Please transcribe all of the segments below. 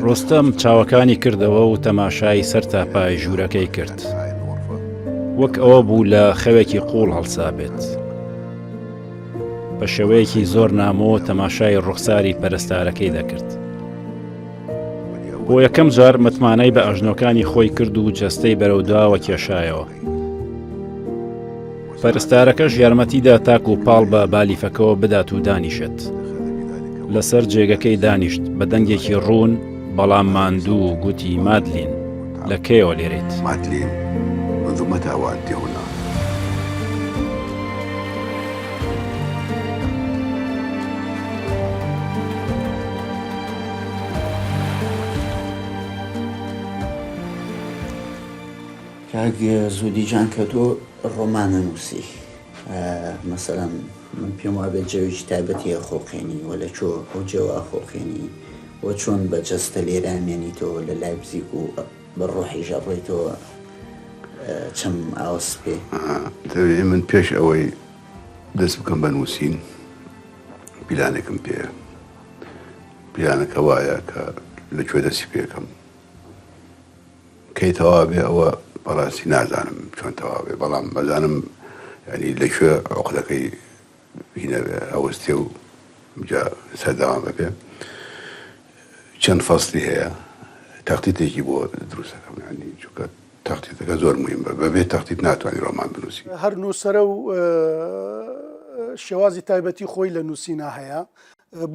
ڕۆستەم چاوەکانی کردەوە و تەماشای سەر تاپای ژوورەکەی کرد. وەک ئەوە بوو لە خەوێکی قوڵ هەڵسابێت. بە شێوەیەکی زۆر نامۆ تەماشای ڕوخساری پەرستارەکەی دەکرد. بۆ یەکەم جار متمانەی بە ئەژنۆکانی خۆی کرد و جەستەی بەرەو دواوە کێشایەوە. پەرستارەکەش یارمەتیدا تاکو پاڵ بە بالیفەکەوە بدات و دانیشێت. لەسەر جێگەکەی دانیشت بە دەنگێکی ڕوون بەڵام ماندوو گوتی مادلین لە کەیەوە لێرەیت؟ مادلین منذ متى وأنت هنا؟ کاک زودی جان کە تۆ ڕۆمان ئەنووسی مەسەلەن من پێم وابێت جەوێکی تایبەتی ئەخوڵقێنی و لە کوێ ئەو جەوە ئەخوڵقێنی و چۆن بە جەستە لێرە ئەمێنیتەوە لە لایپزیگ و بە ڕۆحیش ئەڕۆیتەوە چەم ئاوە سپێ. دەبێ من پێش ئەوەی دەست بکەم بە نووسین پیلانێکم پێیە. پیلانەکە وایە کە لە کوێ دەستی پێکەم. کەی تەواو بێ ئەوە بەڕاستی نازانم چۆن تەواو بێ بەڵام ئەزانم یانی لە کوێ عوقدەکەی هینە بێ ئەوەستێ و جا سەردەوام بەبێ چەند فەسلی هەیە تەختیتێکی بۆ دروستەکەم ینی چونکە تەختیتەکە زۆر مهمە بەبێ تەختیت ناتوانانی ڕۆمان بنووسی هەر نووسەرە و شێوازی تایبەتی خۆی لە نووسینا هەیە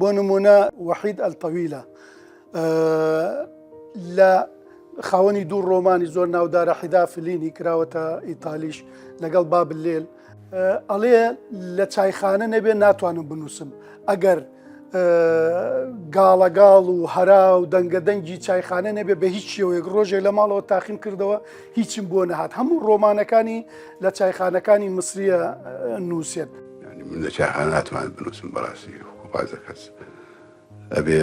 بۆ نمونە وەحید ئەلتەویلە لە خاوەنی دوو ڕۆمانی زۆر ناودارە حیدا فلینی کراوەتە ئیتالیش لەگەڵ بابلێل ئەڵێ لە چایخانە نەبێ ناتوانم بنووسم ئەگەر گاڵەگاڵ و هەرا و دەنگە دەنگی چایخانە نەبێ بە هیچ شێوەیەک ڕۆژێک لە ماڵەوە تاقیم کردەوە هیچم بۆ نەهات هەموو ڕۆمانەکانی لە چایخانەکانی مسریە نووسێت. یانی من لە چایخانە ناتوانم بنووسم بەڕاستی بازە کەس ئەبێ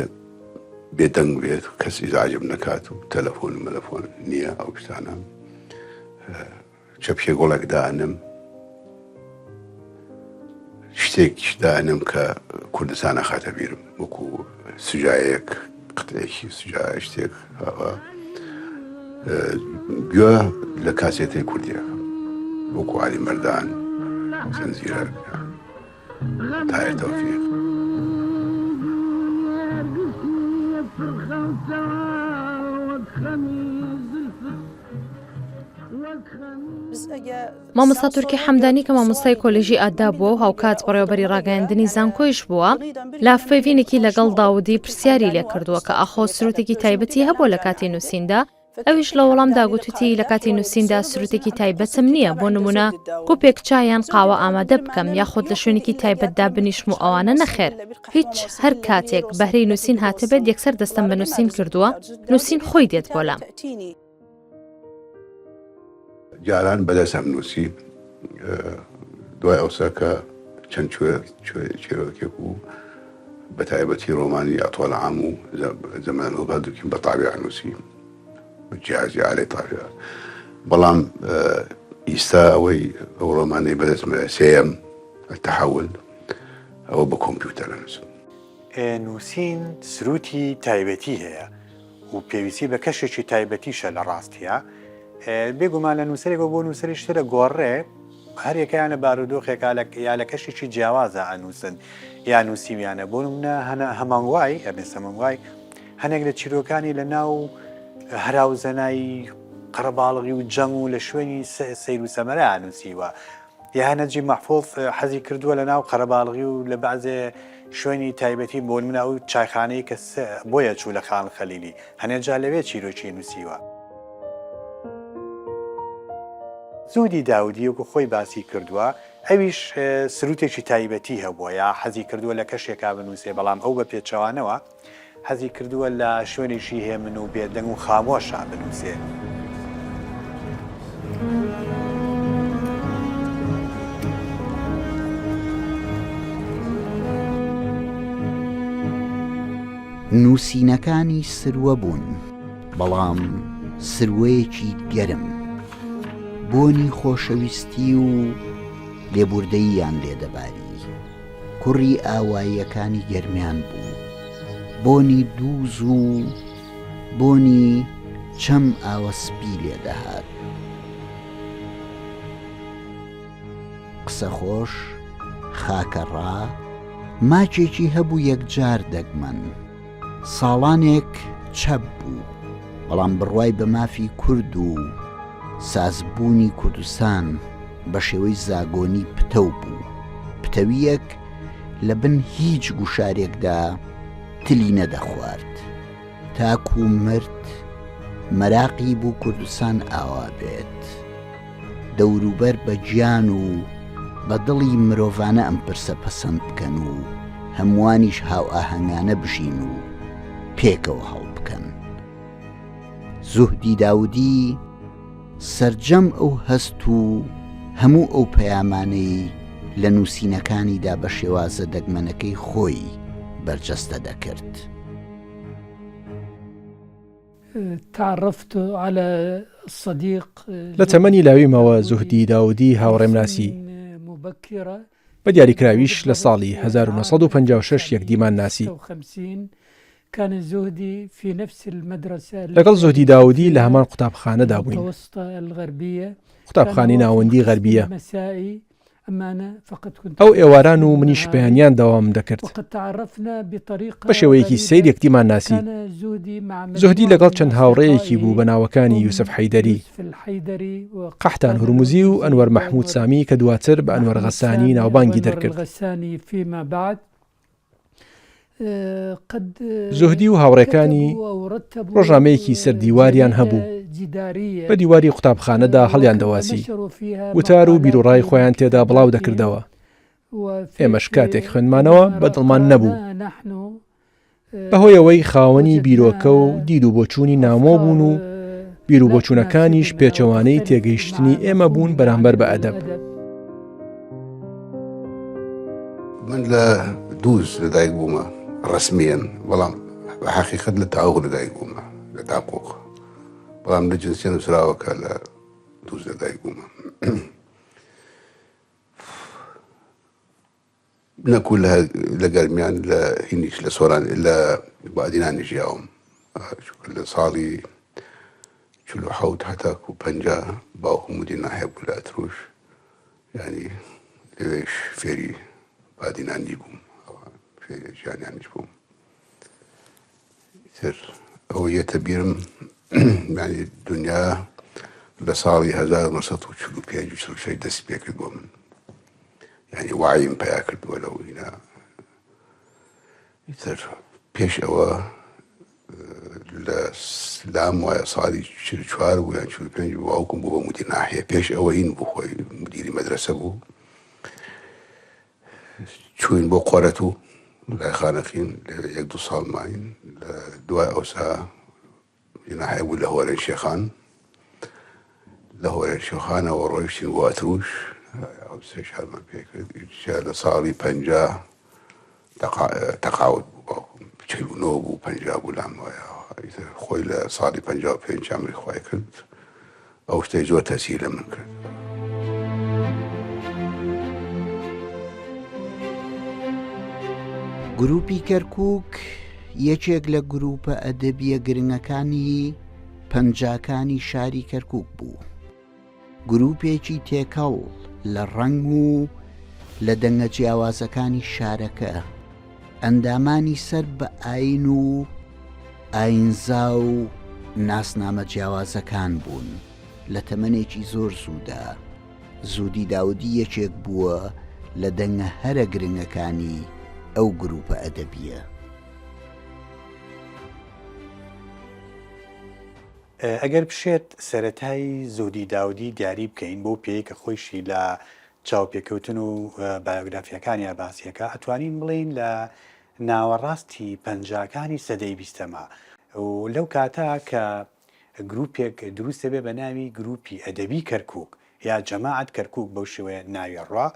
بێدەنگ بێت و کەس ئیزعاجم نەکات و تەلەفۆن و مەلەفۆن نییە ئەو شتانە چەپکێ گوڵێک دانم شتێکیش دانم کە کوردستان ئەخاتە بیرم وەکو سجایەک قتێکی سجایە شتێک گوێ لە کاسێتەی کوردیەکەم وەکو عەلی مەردان زنجیرە تاهیر تۆفیق. مامۆستا تورکی حەمدانی کە مامۆستای کۆلێژی ئاداب بووە و هاوکات بەڕێوەبەری ڕاگەیاندنی زانکۆیش بووە، لە هەڤپەیڤینێکی لەگەڵ داودی پرسیاری لێکردووە کە ئاخۆ سروتێکی تایبەتی هەبووە لە کاتی نووسیندا، ئەویش لە وەڵامدا گوتوتی لە کاتی نووسیندا سروتێکی تایبەتم نییە، بۆ نموونە کوپێک چا یان قاوە ئامادە بکەم یاخود لە شوێنێکی تایبەتدا بنیشم و ئەوانە نەخێر هیچ، هەر کاتێک بەهرەی نووسین هاتبێت یەکسەر دەستم بە نووسین کردووە، نووسین خۆی دێت بۆ لام. جاران بەدەست ئەمنووسی دوای ئەوسا کە چەند چیرۆکێک و بە تایبەتی ڕۆمانی ئەتوال عام و زەمان هەڵبەردوکیم بە تابع نووسی جیازی ئالەی تابع بەڵام ئیستا ئەوەی ئەو ڕۆمانەی بەدەستمە سێیەم التحول ئەوە بە کۆمپیوتەر ئەنووسم. نووسین سرووتی تایبەتی هەیە و پێویستی بە کەشێکی تایبەتیشە لە ڕاستیا. بێگومان لە نووسەرێکەوە بۆ نووسەریش تر ئەگۆڕێ، هەریەکەیان لە بارودۆخێکا یا لە کەشێکی جیاوازا ئەنووسن یا نووسیویانە. بۆ نموونە هەنە هەمەنگوای، ئەرنست هەمەنگوای، هەنێک لە چیرۆکانی لە ناو هەراوزەنای قەرەباڵغی و جەنگ و لە شوێنی سەیر و سەمەرە نووسیوە. یا نەجیب مەحفوز حەزی کردووە لە ناو قەرەباڵغی و لە بەعزێ شوێنی تایبەتی بۆ نمونە ئەو چایخانەی کە بۆیە چوو لە خان خەلیلی هەنێ جار لەوێ چیرۆکی نووسیوە. زودی داودی وەکو خۆی باسی کردووە ئەویش سروتێکی تایبەتی هەبووە یا حەزی کردووە لە کەشێکا بنووسێ بەڵام ئەو بە پێچەوانەوە حەزی کردووە لە شوێنێکی هێمن و بێدەنگ و خامۆشا بنووسێ. نووسینەکانی سروە بوون، بەڵام سروەیەکی گەرم، بۆنی خۆشەویستی و لێبوردەییان لێ دەباری. کوڕی ئاواییەکانی گەرمیان بوو. بۆنی دووز و. بۆنی چەم ئاوە سپی لێ دەهات. قسەخۆش، خاکەڕا، ماکێکی هەبوو یەکجار دەگمەن. ساڵانێک چەپ بوو، بەڵام بڕوای بە مافی کورد و سازبوونی کوردستان بە شێوەی زاگۆنی پتەو بوو، پتەوییەک لە بن هیچ گوشارێکدا تلی نەدەخوارد. تاکوو مرد مەراقی بوو کوردستان ئاوا بێت. دەوروبەر بە گیان و بە دڵی مرۆڤانە ئەم پرسە پەسەند بکەن و هەمووانیش هاوئاهەنگانە بژین و پێکەوە هەڵبکەن. زوهدی داودی سەرجەم ئەو هەست و هەموو ئەو پەیامانەی لە نووسینەکانیدا بە شێوازە دەگمەنەکەی خۆی بەرجەستە دەکرد. تعرفت على الصديق لە تەمەنی لاویمەوە زوهدی داودی هاوڕێم ناسی، بە دیاریکراویش لە ساڵی 1956 یەکدیمان ناسی. لەگەڵ زوهدی داودی لە هەمان قوتابخانەدا بووین، قوتابخانەی ناوەندی غەربیە. ئەو ئێواران و منیش بەیانیان دەوامم دەکرد. بە شێوەیەکی سەیر یەکدیمان ناسی. زوهدی لەگەڵ چەند هاوڕێیەکی بوو بە ناوەکانی یوسف حەیدەری، قەحتان هورمزی و ئەنوەر مەحموود سامی کە دواتر بە ئەنوەر غەسانی ناوبانگی دەرکرد. زوهدی و هاوڕێکانی ڕۆژنامەیەکی سەر دیواریان هەبوو، بە دیواری قوتابخانەدا هەڵیان دەواسی، وتار و بیروڕای خۆیان تێدا بڵاو دەکردەوە. ئێمەش کاتێک خوێندمانەوە بە دڵمان نەبوو. بەهۆی ئەوەی خاوەنی بیرۆکە و دید و بۆچوونی نامۆ بوون و بیروبۆچوونەکانیش پێچەوانەی تێگەیشتنی ئێمە بوون بەرامبەر بە ئەدەب. من لە دووز لەدایک بوومە ڕسمیەن بەڵام بە حەقیقەت لە تاوغ لەدایک بوومە لە داقوق بەڵام لە جنسیە نووسراوەکە لە دووز لەدایک بوومە نەکو لە لە گەرمیان لە هینیش لە سۆران لە بادینانی ژیاوم چونکە لە ساڵی 47 هەتاکو 50 باوکم مدیر ناحیە بوو لە ئەتروش یعنی لەوێش فێری بادینانی بووم فێری ژیانیانیش بووم تر ئەوە یەتە بیرم یعنی دنیا لە ساڵی 1945 46 دەستی پێکرد بۆ من یعنی وعیم پیا کردووە لەو هینا تر پێش ئەوە لە لام وایە ساڵی 44 بوو یان 45 باوکم بوو بە مدیر ناحیە پێش ئەوە هین بوو خۆی مدیری مەدرسە بوو چووین بۆ قۆرەتوو لای خانەقین لەوێ یەک دوو ساڵ ماین لە دوای ئەوسا جناحێ بوو لە هۆرێن شێخان لە هۆرێن شێخانەوە ڕۆیشتین بۆ ئەتروش ئەو سێ شارمان پێکرد لە ساڵی پەنجا تەقاوت بوو باوکم 49 بوو پەنجا بوو لام وایە خۆی لە ساڵی 55 ئەمری خۆی کرد ئەو شتەی زۆر تەسیر لە من کرد. گروپی کەرکووک یەکێک لە گروپە ئەدەبییە گرنگەکانی پەنجاکانی شاری کەرکووک بوو. گروپێکی تێکەڵ لە ڕەنگ و لە دەنگە جیاوازەکانی شارەکە، ئەندامانی سەر بە ئاین و ئاینزا و ناسنامە جیاوازەکان بوون، لە تەمەنێکی زۆر زوودا، زوودی داودی یەکێک بووە لە دەنگە هەرە گرنگەکانی ئەو گرووپە ئەدەبییە. ئەگەر بشێت سەرەتای زوهدی داودی دیاری بکەین بەو پێیەی کە خۆیشی لە چاوپێکەوتن و بایۆگرافیەکانیا باسیەکا ئەتوانین بڵێین لە ناوەڕاستی پەنجاکانی سەدەی بیستەما و لەو کاتە کە گروپێک دروست دەبێ بە ناوی گروپی ئەدەبی کەرکوک یا جەماعەت کەرکوک بەو شێوەیە ناوی ئەڕوا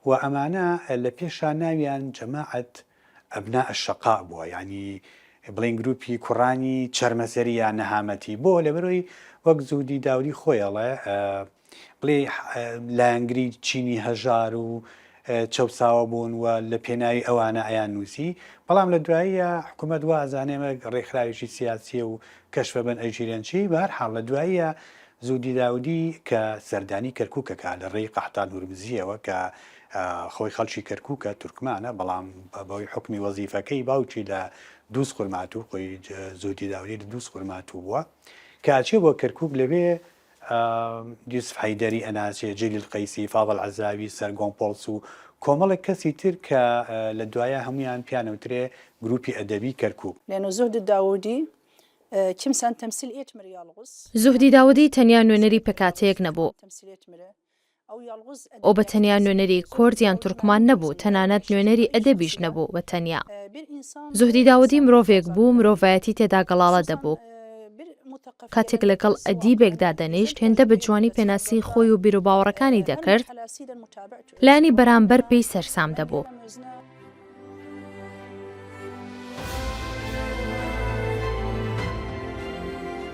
و ئەمانە لە پێشا ناویان جەماعەت ابناء الشقاء بووە یانی بڵێین گروپی کوڕانی چەرمەسەری یا نەهامەتی بۆ لەبەرەوەی وەک زوهدی داودی خۆی ئەڵێ بڵێ لایەنگری چینی هەژار و. چەوساوە بوون و لە پێناوی ئەوانە ئەیان نووسی، بەڵام لە دواییە حکوومەت وا ئەزانێ ئەمە ڕێکخراوێکی سیاسییە و کەشفە بن ئەگیرێن چی، بە هەر حاڵ لە دواییە زوودی داودی کە سەردانی کەرکووک ئەکا لە ڕێی قەحتان هورمزییەوە کە خۆی خەڵکی کەرکووکە، تورکمانە، بەڵام بەهۆی حوکمی وەزیفەکەی باوکی لە دووز خورماتوو، خۆی زوودی داودی لە دووز خورماتوو بووە، کە ئەچێ بۆ کەرکووک لەوێ یوسف حەیدەری ئەناسێ، جەلیل قەیسی، فاضل عەزاوی، سەرگۆن پۆڵس و کۆمەڵێک کەسی تر کە لە دوایە هەموویان پیان ئەوترێ گروپی ئەدەبی کەرکووک. لانه زهد الداودی kimsen temsil etmir yalğız. زوهدی داودی تەنیا نوێنەری پێکهاتەیەک نەبوو. ئەو بە تەنیا نوێنەری کورد یان تورکمان نەبوو، تەنانەت نوێنەری ئەدەبیش نەبوو بە تەنیا. زوهدی داودی مرۆڤێک بوو مرۆڤایەتی تێدا گەڵاڵە دەبوو. کاتێک لەگەڵ ئەدیبێک دادەنیشت هێندە بە جوانی پێناسی خۆی و بیروباوەڕەکانی دەکرد، لایەنی بەرامبەر پێی سەرسام دەبوو.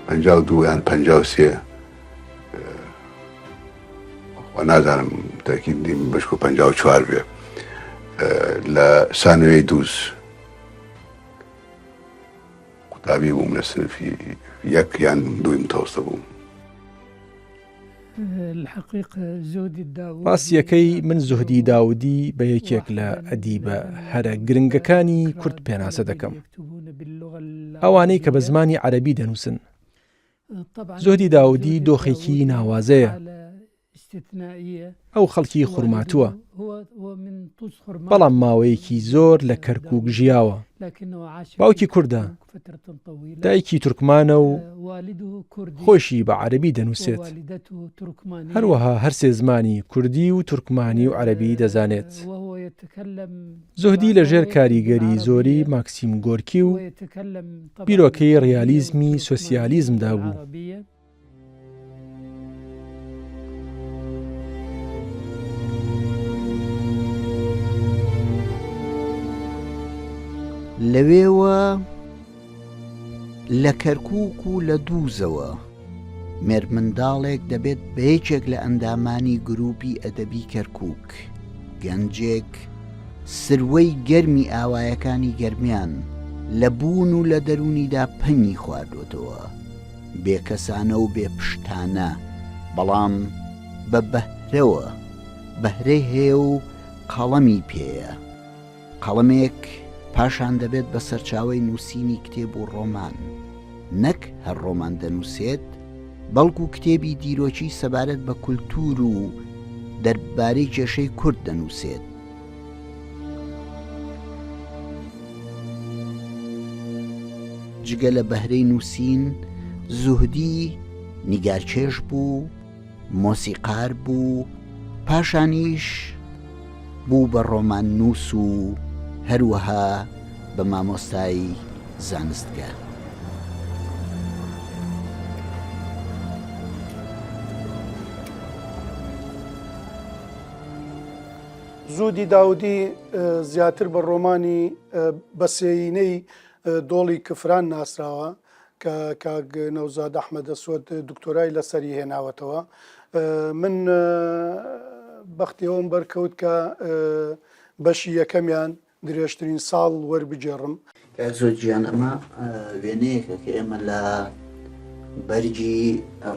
52 یان 53 خوا نازانم تاکید نیم بەشکو 54 بێ لە سانوێی دووز قوتابی بووم لە سنفی یەک یان دووی متەوەستە بووم. ڕاستییەکەی من زوهدی داودی بە یەکێک لە ئەدیبە هەرە گرنگەکانی کورد پێناسە دەکەم. ئەوانەی کە بە زمانی عەرەبی دەنووسن. زوهدی داودی دۆخێکی ناوازەیە. ئەو خەڵکی خورماتووە، بەڵام ماوەیەکی زۆر لە کەرکووک ژیاوە. باوکی کوردە، دایکی تورکمانە و خۆیشی بە عەرەبی دەنووسێت. هەروەها هەرسێ زمانی کوردی و تورکمانی و عەرەبی دەزانێت. زوهدی لەژێر کاریگەری زۆری ماکسیم گۆرکی و بیرۆکەی ڕیالیزمی سۆسیالیزمدا بوو. لەوێوە لە کەرکووک و لە دووزەوە مێردمنداڵێک دەبێت بە یەکێک لە ئەندامانی گرووپی ئەدەبی کەرکووک، گەنجێک سروەی گەرمی ئاوایەکانی گەرمیان لە بوون و لە دەروونیدا پەنگی خواردۆتەوە. بێکەسانە و بێ پشتانە، بەڵام بە بەهرەوە، بەهرەی هەیە و قەڵەمی پێیە. قەڵەمێک پاشان دەبێت بە سەرچاوەی نووسینی کتێب و ڕۆمان. نەک هەر ڕۆمان دەنووسێت، بەڵکو کتێبی دیرۆکی سەبارەت بە کولتوور و دەربارەی کێشەی کورد دەنووسێت. جگە لە بەهرەی نووسین، زوهدی نیگارکێش بوو، مۆسیقار بوو، پاشانیش بوو بە ڕۆماننووس و هەروەها بە مامۆستای زانستگە. زوودی داودی زیاتر بە ڕۆمانی بە سێیینەی دۆڵی کفران ناسراوە کە کاک نەوزاد ئەحمەد ئەسوەد دکتۆرای لەسەری هێناوەتەوە. من بەختی ئەوەم بەرکەوت کە بەشی یەکەمیان درێژترین ساڵ وەربگێڕم. کاک زۆر گیان ئەمە وێنەیەکە کە ئێمە لە بەرگی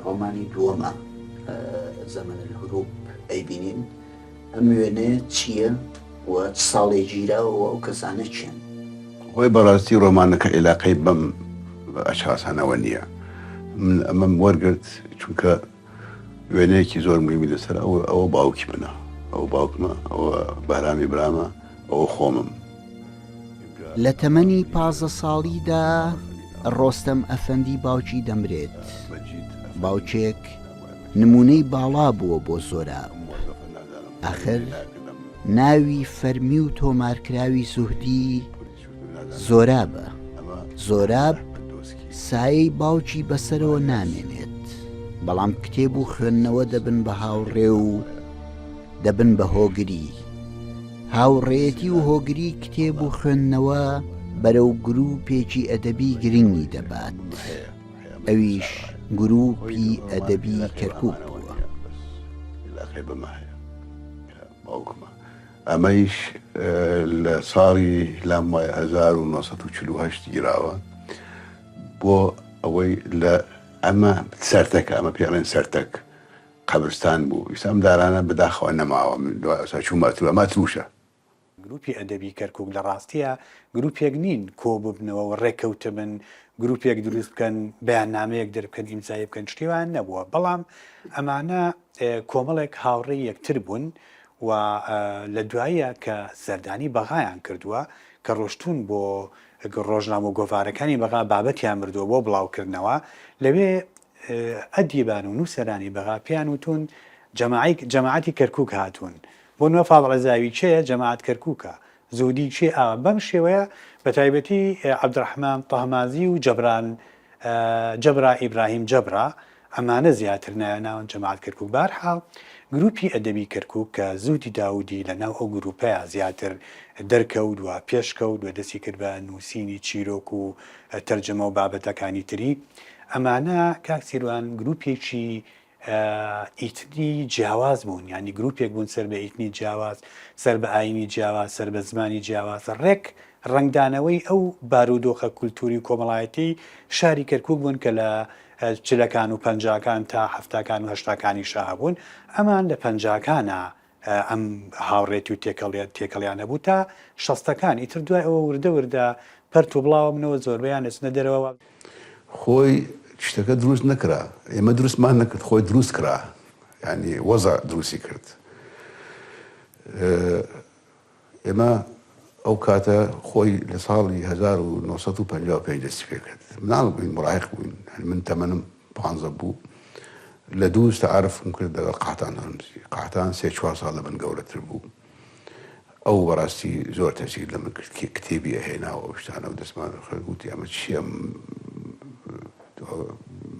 ڕۆمانی دووەمە زەمەن الهروب ئەیبینین ئەم وێنەیە چییە و چ ساڵێ گیراوە و ئەو کەسانە کێن؟ خۆی بەڕاستی ڕۆمانەکە ئیلاقەی بەم ئەشخاسانەوە نییە من ئەمەم وەرگرت چونکە وێنەیەکی زۆر مهمی لەسەر ئەوە ئەوە باوکی منە ئەو باوکمە ئەوە بەرامی برامە ئەوە خۆمم. لە تەمەنی 15 ساڵیدا ڕۆستەم ئەفەندی باوکی دەمرێت. باوکێک نموونەی باڵا بووە بۆ زۆراب. ئاخر ناوی فەرمی و تۆمارکراوی زوهدی زۆرابە. زۆراب سایەی باوکی بەسەرەوە نامێنێت، بەڵام کتێب و خوێندنەوە دەبن بە هاوڕێ و دەبن بە هۆگری. هاوڕێیەتی و هۆگری کتێب و خوێندنەوە بەرەو گرووپێکی ئەدەبی گرنگی دەبات. ئەویش گرووپی ئەدەبی کەرکووک بووە. ئەمەیش لە ساڵی لام وایە 1948 گیراوە بۆ ئەوەی لە ئەمە سەرتەکە ئەمە پێڵێن سەرتەک قەبرستان بوو ئیستا ئەم دارانە بەداخەوە نەماوە من دوای ئەوسا چوومە ئەتروو ئەمە ئەترووشە. گروپی ئەدەبی کەرکوک لە ڕاستیا گروپێک نین کۆببنەوە و ڕێککەوتبن گروپێک دروست بکەن بەیاننامەیەک دەربکەن ئیمزای بکەن شتی وایان نەبووە بەڵام ئەمانە کۆمەڵێک هاوڕێی یەکتر بوون و لە دواییە کە سەردانی بەغایان کردووە کە ڕۆشتوون بۆ ڕۆژنامە و گۆڤارەکانی بەغا بابەتیان بردووە بۆ بڵاوکردنەوە لەوێ ئەدیبان و نووسەرانی بەغا پێیان وتوون جەماعەتی کەرکووک هاتوون. بۆ نموونە فازڵ عەزاوی کێیە؟ جەماعەت کەرکووکە. زوهدی کێ؟ ئاوا بەم شێوەیە بە تایبەتی عەبدولڕەحمان تەهمازی و جەبران جەبرا ئیبراهیم جەبرا ئەمانە زیاتر ناویان ناون جەماعەت کەرکووک. بەهەرحاڵ گرووپی ئەدەبی کەرکووک کە زوهدی داوودی لە ناو ئەو گرووپەیا زیاتر دەرکەوت و پێشکەوت و دەستی کرد بە نووسینی چیرۆک و تەرجەمە و بابەتەکانی تری، ئەمانە کاک سیروان گروپێکی ئیتنی جیاواز بوون یانی گروپێک بوون سەر بە ئیتنی جیاواز سەر بە ئاینی جیاواز سەر بە زمانی جیاواز ڕێک ڕەنگدانەوەی ئەو بارودۆخە کولتوری و کۆمەڵایەتی شاری کەرکک بوون کە لە چلەکان و پەنجاکان تا هەفتاکان و هەشتاکانی شا بوون ئەمان لە پەنجاکانە ئەم هاوڕێتی و تێکەڵیانە بوو تا شەستەکان، ئیتر دوای ئەوە وردە وردە پەرت و بڵاوە بنەوە، زۆربەیان ئەچنە دەرەوە. خۆی شتەکە دروست نەکرا، ئێمە دروستمان نەکرد، خۆی دروست کرا، یانی وەزع دروستی کرد. ئێمە ئەو کاتە خۆی لە ساڵی 1955 دەستی پێکرد، مناڵ بووین، مراهق بووین، من تەمەنم پانزە بوو لە دووز تەعارفم کرد لەگەڵ قەحتان هرمزی قەحتان سێ چوار ساڵ لە من گەورەتر بوو ئەو بەڕاستی زۆر تەسیر لە من کرد کتێبی ئەهێنا و ئەو شتانە و دەستمان خوێند وتی ئەمە چییە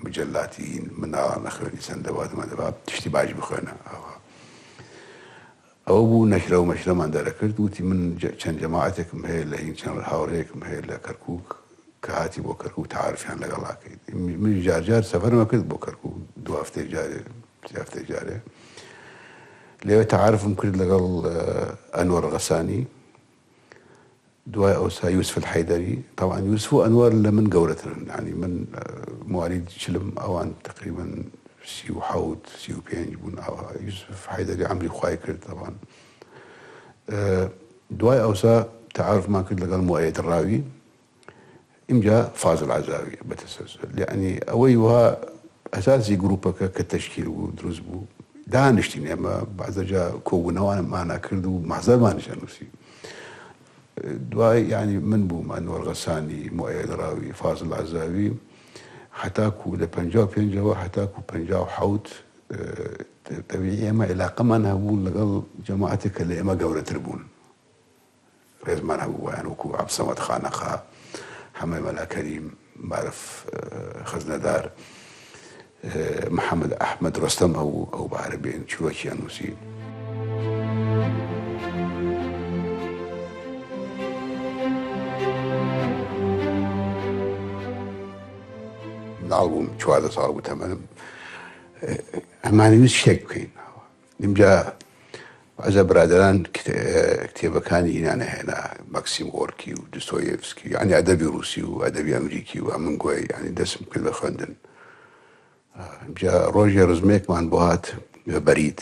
مجلاتی مناڵان نەخوێنی سەندەبادمە دەبا شتی باش بخوێنە ئەوە ئەوە بوو نەشرە و مەشرەمان دەرەکرد وتی من چەند جەماعەتێکم هەیە لە هین چەند هاوڕێیەکم هەیە لە کەرکووک کە هاتی بۆ کەرکووک تەعارفیان لەگەڵا کەیت منیش جار جار سەفەرمە کرد بۆ کەرکووک دو هەفتەی جارێ سێ هەفتەی جارێ لەوێ تەعارفم کرد لەگەڵ ئەنوەر غەسانی دوای ئەوسا یوسف الحەیدەری تەبعەن یوسف و ئەنوەر لە من گەورەترن یانی من موالید چلم ئەوان تقریبا 37 35 بوون ئاوا یوسف حەیدەری عەمری خوای کرد تەبعەن دوای ئەوسا تەعارفمان کرد لەگەڵ موئەیەد ڕاوی ئینجا فازل عەزاوی بە تەسەلسول یەعنی ئەوەی وا ئەساسی گروپەکە کە تەشکیل بوو دروست بوو دانیشتین ئێمە بەعزە جا کۆبوونەوانمان ئەکرد و مەحزەرمانیش ئەنووسی دوای یعنی من بووم ئەنوەر غەسانی موئەیەد ڕاوی فازل عەزاوی هەتاکو لە 55ەوە هەتاکو 57 تەبیعی ئێمە عیلاقەمان هەبوو لەگەڵ جەماعەتێک کە لە ئێمە گەورەتر بوون ڕێزمان هەبوو بۆیان وەکوو عەبدسەمەد خانەقا، حەمەی مەلا کەریم، مارف خەزنەدار، محەمەد ئەحمەد ڕۆستەم هەبوو ئەو بە عەرەبی چیرۆکی ئەنووسی. مناڵ بووم 14 ساڵ بوو تەمەنم ئەمانەویست شتێک بکەین ئینجا بەعزە برادەران کتێبەکانی ئینان ئەهێنا، مەکسیم غۆرکی و دستۆیێفسکی، یانی ئەدەبی ڕووسی و ئەدەبی ئەمریکی و ئەمن گۆی یانی دەستم کرد بە خوێندن. ئینجا ڕۆژێ ڕزمێکمان بۆ هات بەرید.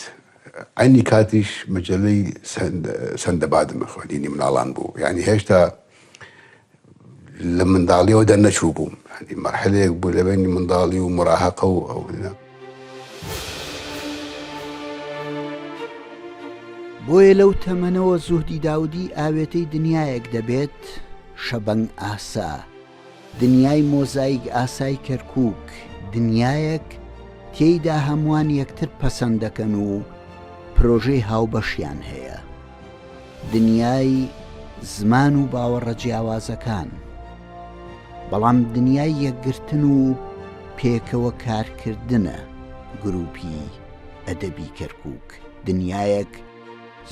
عەینی کاتیش مەجەلەی سەندەبادم ئەخوێند، هینی مناڵان بوو. یانی هێشتا لە منداڵیەوە دەرنەچوو بووم یانی مەرحەلەیەک بوو لە بەینی منداڵی و مراهەقە و ئەو بۆیە لەو تەمەنەوە زوهدی داودی ئاوێتەی دنیایەک دەبێت شەبەنگ ئاسا، دنیای مۆزایک ئاسای کەرکووک، دنیایەک تێیدا هەمووان یەکتر پەسەند دەکەن و پرۆژەی هاوبەشیان هەیە. دنیای زمان و باوەڕە جیاوازەکان، بەڵام دنیای یەکگرتن و پێکەوە کارکردنە، گروپی ئەدەبی کەرکوک، دنیایەک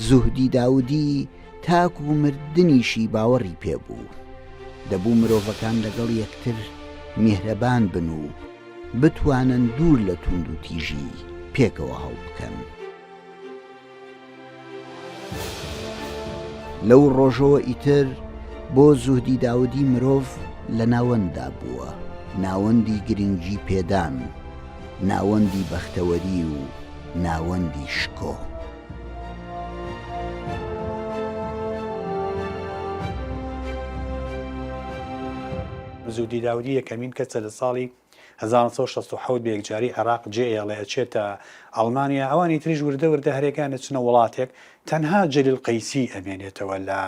زوهدی داودی تاکو مردنیشی باوەڕی پێبوو، دەبوو مرۆڤەکان لەگەڵ یەکتر میهرەبان بن و بتوانن دوور لە توندوتیژی پێکەوە هەڵبکەن. لەو ڕۆژەوە ئیتر بۆ زوهدی داودی مرۆڤ لە ناوەنددا بووە، ناوەندی گرنگی پێدان، ناوەندی بەختەوەری و ناوەندی شکۆ. زوهدی داودی یەکەمین کەسە لە ساڵی 1967 بە یەکجاری عێراق جێ ئێڵێ ئەچێتە ئەڵمانیا، ئەوانی تریش وردە وردە هەرێکیان ئەچنە وڵاتێک، تەنها جەلیل قەیسی ئەمێنێتەوە لە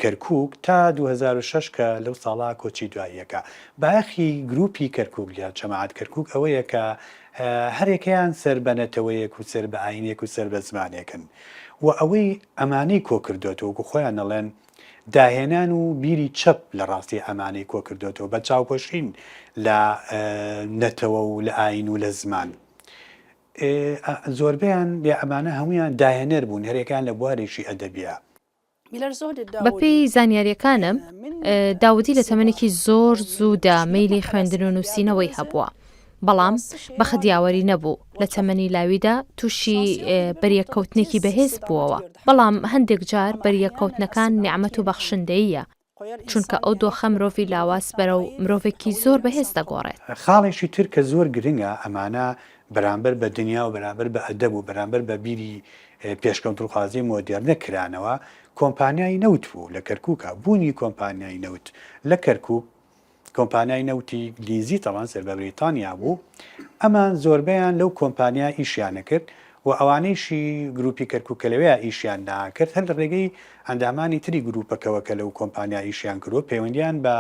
کەرکوک تا 2006 کە لەو ساڵا کۆچی دوایی ئەکا. بایەخی گروپی کەرکوک یا جەماعەت کەرکوک ئەوەیە کە هەرێکەیان سەر بە نەتەوەیەک و سەر بە ئاینێک و سەر بە زمانێکن و ئەوەی ئەمانەی کۆکردۆتەوە وەکو خۆیان ئەڵێن داهێنان و بیری چەپ لە ڕاستی ئەمانەی کۆکردۆتەوە بە چاوپۆشین لە نەتەوە و لە ئاین و لە زمان. زۆربەیان یا ئەمانە هەموویان داهێنەر بوون هەرێکان لە بوارێکی ئەدەبیا. بەپێی زانیارییەکانم داودی لە تەمەنێکی زۆر زوودا مەیلی خوێندن و نووسینەوەی هەبووە، بەڵام بەخت یاوەری نەبوو، لە تەمەنی لاویدا تووشی بەریەککەوتنێکی بەهێز بووەوە، بەڵام هەندێک جار بەریەککەوتنەکان نیعمەت و بەخشندەییە، چونکە ئەو دۆخە مرۆڤی لاواز بەرەو مرۆڤێکی زۆر بەهێز دەگۆڕێت. خاڵێکی تر کە زۆر گرنگە ئەمانە بەرامبەر بە دنیا و بەرامبەر بە ئەدەب و بەرامبەر بە بیری پێشکەوتنخوازی مۆدێرنە کرانەوە، کۆمپانیای نەوت بوو لە کەرکوکا، بوونی کۆمپانیای نەوت لە کەرکوک، کۆمپانیای نەوتی ئینگلیزی تەبعەن سەر بە بریتانیا بوو، ئەمان زۆربەیان لەو کۆمپانیا ئیشیان ئەکرد و ئەوانەیشی گروپی کەرکوک کە لەوێیا ئیشیان ناکرد هەر لە ڕێگەی ئەندامانی تری گروپەکەوە کە لەو کۆمپانیا ئیشیان کردووە پەیوەندیان بە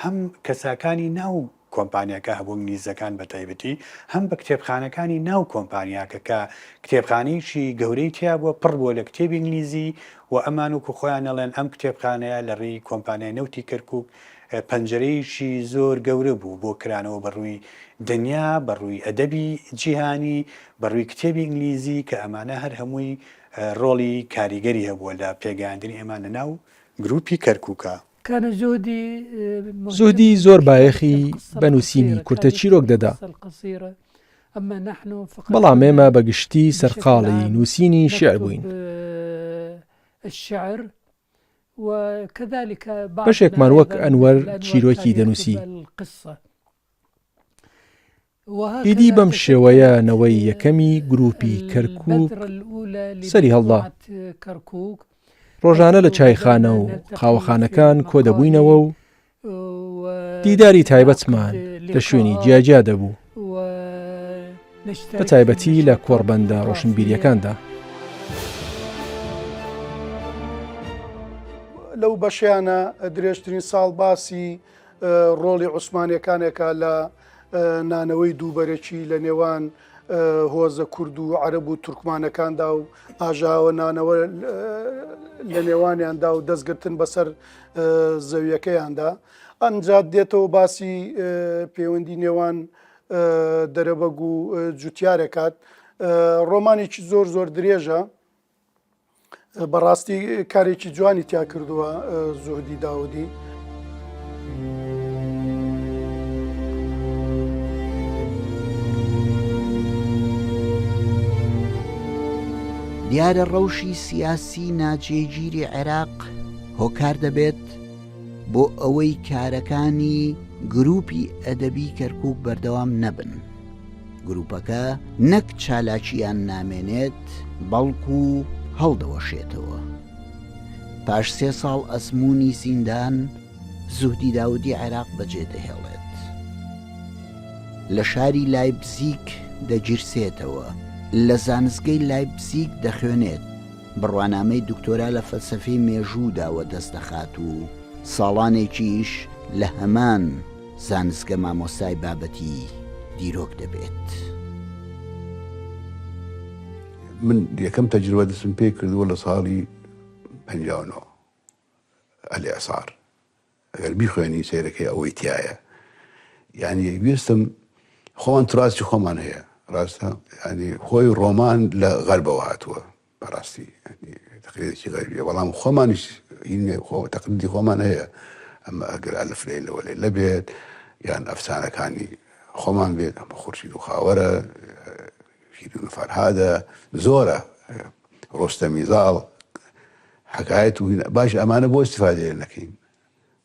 هەم کەساکانی ناو کۆمپانیاکە هەبوو ئینگلیزەکان بە تایبەتی هەم بە کتێبخانەکانی ناو کۆمپانیاکە کە کتێبخانەیەکی گەورەی تیا بووە پڕ بووە لە کتێبی ئینگلیزی و ئەمان وەکو خۆیان ئەڵێن ئەم کتێبخانەیە لە ڕێی کۆمپانیای نەوتی کەرکوک پەنجەرەیەکی زۆر گەورە بوو بۆ کرانەوە بە ڕووی دنیا، بە ڕووی ئەدەبی جیهانی، بە ڕووی کتێبی ئینگلیزی کە ئەمانە هەر هەمووی ڕۆڵی کاریگەری هەبووە لە پێگەیاندنی ئێمە لە ناو گرووپی کەرکووکا. زوهدی زۆر بایەخی بە نووسینی کورتە چیرۆک دەدا، بەڵام ئێمە بە گشتی سەرقاڵی نووسینی شیعر بووین. بەشێکمان وەک ئەنوەر چیرۆکی دەنووسی. ئیدی بەم شێوەیە نەوەی یەکەمی گرووپی کەرکووک سەری هەڵدا. ڕۆژانە لە چایخانە و قاوەخانەکان کۆدەبووینەوە و دیداری تایبەتمان لە شوێنی جیاجیا دەبوو. بە تایبەتی لە کۆڕبەندە ڕۆشنبیریەکاندا. لەو بەشیانە درێژترین ساڵ باسی ڕۆڵی عوسمانیەکانێکە لە نانەوەی دووبەرەکی لە نێوان هۆزە کورد و عەرەب و تورکمانەکاندا و ئاژاوە نانەوە لە نێوانیاندا و دەستگرتن بەسەر زەویەکەیاندا ئەنجات دێتەوە باسی پەیوەندی نێوان دەرەبەگ و جوتیارەکات ڕۆمانێکی زۆر زۆر درێژە بەڕاستی کارێکی جوانی تیا کردووە زوهدی داودی. دیارە ڕەوشی سیاسی ناجێگیری عێراق هۆکار دەبێت بۆ ئەوەی کارەکانی گروپی ئەدەبی کەرکوک بەردەوام نەبن. گروپەکە نەک چالاکییان نامێنێت، بەڵکو هەڵدەوەشێتەوە. پاش سێ ساڵ ئەزموونی زیندان، زوهدی داودی عێراق بەجێدەهێڵێت. لە شاری لایپزیگ دەگیرسێتەوە. لە زانستگەی لایپزیگ دەخوێنێت. بڕوانامەی دکتۆرا لە فەلسەفەی مێژوودا وەدەست دەخات و ساڵانێکیش لە هەمان زانستگە مامۆستای بابەتی دیرۆک دەبێت. من یەکەم تەجروبە دەستم پێ کردووە لە ساڵی 59 الإعصار ئەگەر بیخوێنی سەیرەکەی ئەوەی تایە یعنی ویستم خۆمان تراسی خۆمان هەیە ڕاستە ینی خۆی ڕۆمان لە غەربەوە هاتووە بەڕاستی تەقلیدێکی غەربیە بەڵام خۆمانیش خۆ تەقلیدی خۆمان هەیە ئەمە ئەگەر ئەلف لەیلە وەلەیلە بێت یان ئەفسانەکانی خۆمان بێت ئەمە خورشید و خاوەرە شیرین و فەرهادە زۆرە ڕۆستەمی زاڵ. حکایەت و باش ئەمانە بۆ ئیستیفادەی لێ نەکەین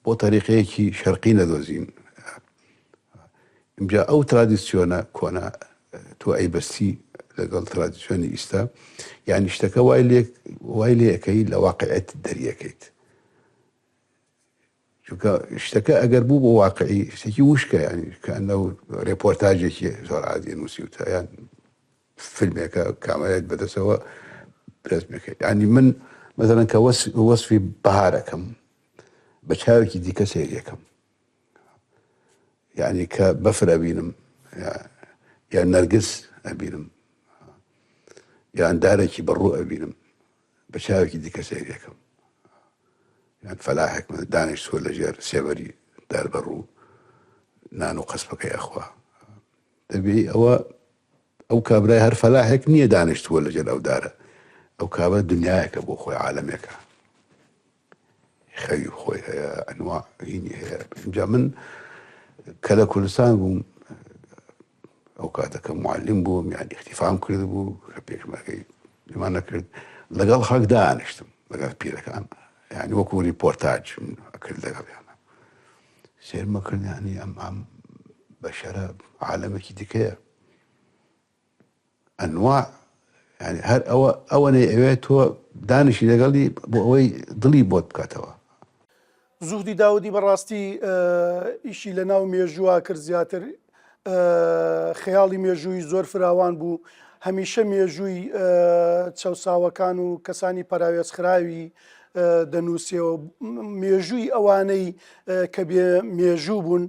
بۆ تەریقەیەکی شەرقی نەدۆزین ئینجا ئەو ترادیسیۆنە کۆنە تۆ ئەیبەستی لەگەڵ ترادیسیۆنی ئیستا یعنی شتەکە وای لێ وای لێ ئەکەی لە واقعیت دەریەکەیت چونکە شتەکە ئەگەر بوو بۆ واقعی شتێکی وشکە ینی کە ئەو رێپۆرتاجێکی زۆر عادی نووسیوتە یان فیلمێکە کامێرایت بەدەستەوە رەسمێکە یعنی من مەزەلەن کە وەسفی بەهارەکەم بە چاوێکی دیکە سەیرەکەم یعنی کە بەفر ئەبینم یان نەرگس ئەبینم یان دارێکی بەڕوو ئەبینم بە چاوێکی دیکە سەیرەکەم یان فەلاحێک دانیشتووە لەژێر سێبەری دار بەڕوو نان و قەسپەکەی ئەخوا دەبێ ئەوە ئەو کابرای هەر فەلاحێک نییە دانیشتووە لەژێر ئەو دارە ئەو کابرا دنیایەکە بۆ خۆی عالەمێکە خەوی خۆی هەیە ئەنوا هینی هەیە اینجا من کە لە کوردستان بووم ئەو کاتەکە معلم بووم یان اختیفام کرد بوو کە پێشمەرگەی لەمان نەکرد لەگەڵ خەڵک دانیشتم لەگەڵ پیرەکان یعنی وەکو ریپۆرتاج کرد لەگەڵیانە سێرمە کرد یعنی ئەم ئەم بەشەرە عالەمێکی دیکەیە ئەنواع یانی هەر ئەوە ئەوەنەی ئەوێ تۆ دانیشی لەگەڵی بۆ ئەوەی دڵی بۆت بکاتەوە. زوهدی داودی بەڕاستی ئیشی لە ناو مێژووا کرد زیاتر خەیاڵی مێژووی زۆر فراوان بوو هەمیشە مێژووی چەوساوەکان و کەسانی پەراوێزخراوی دەنووسیەوە مێژووی ئەوانەی کە بێ مێژوو بوون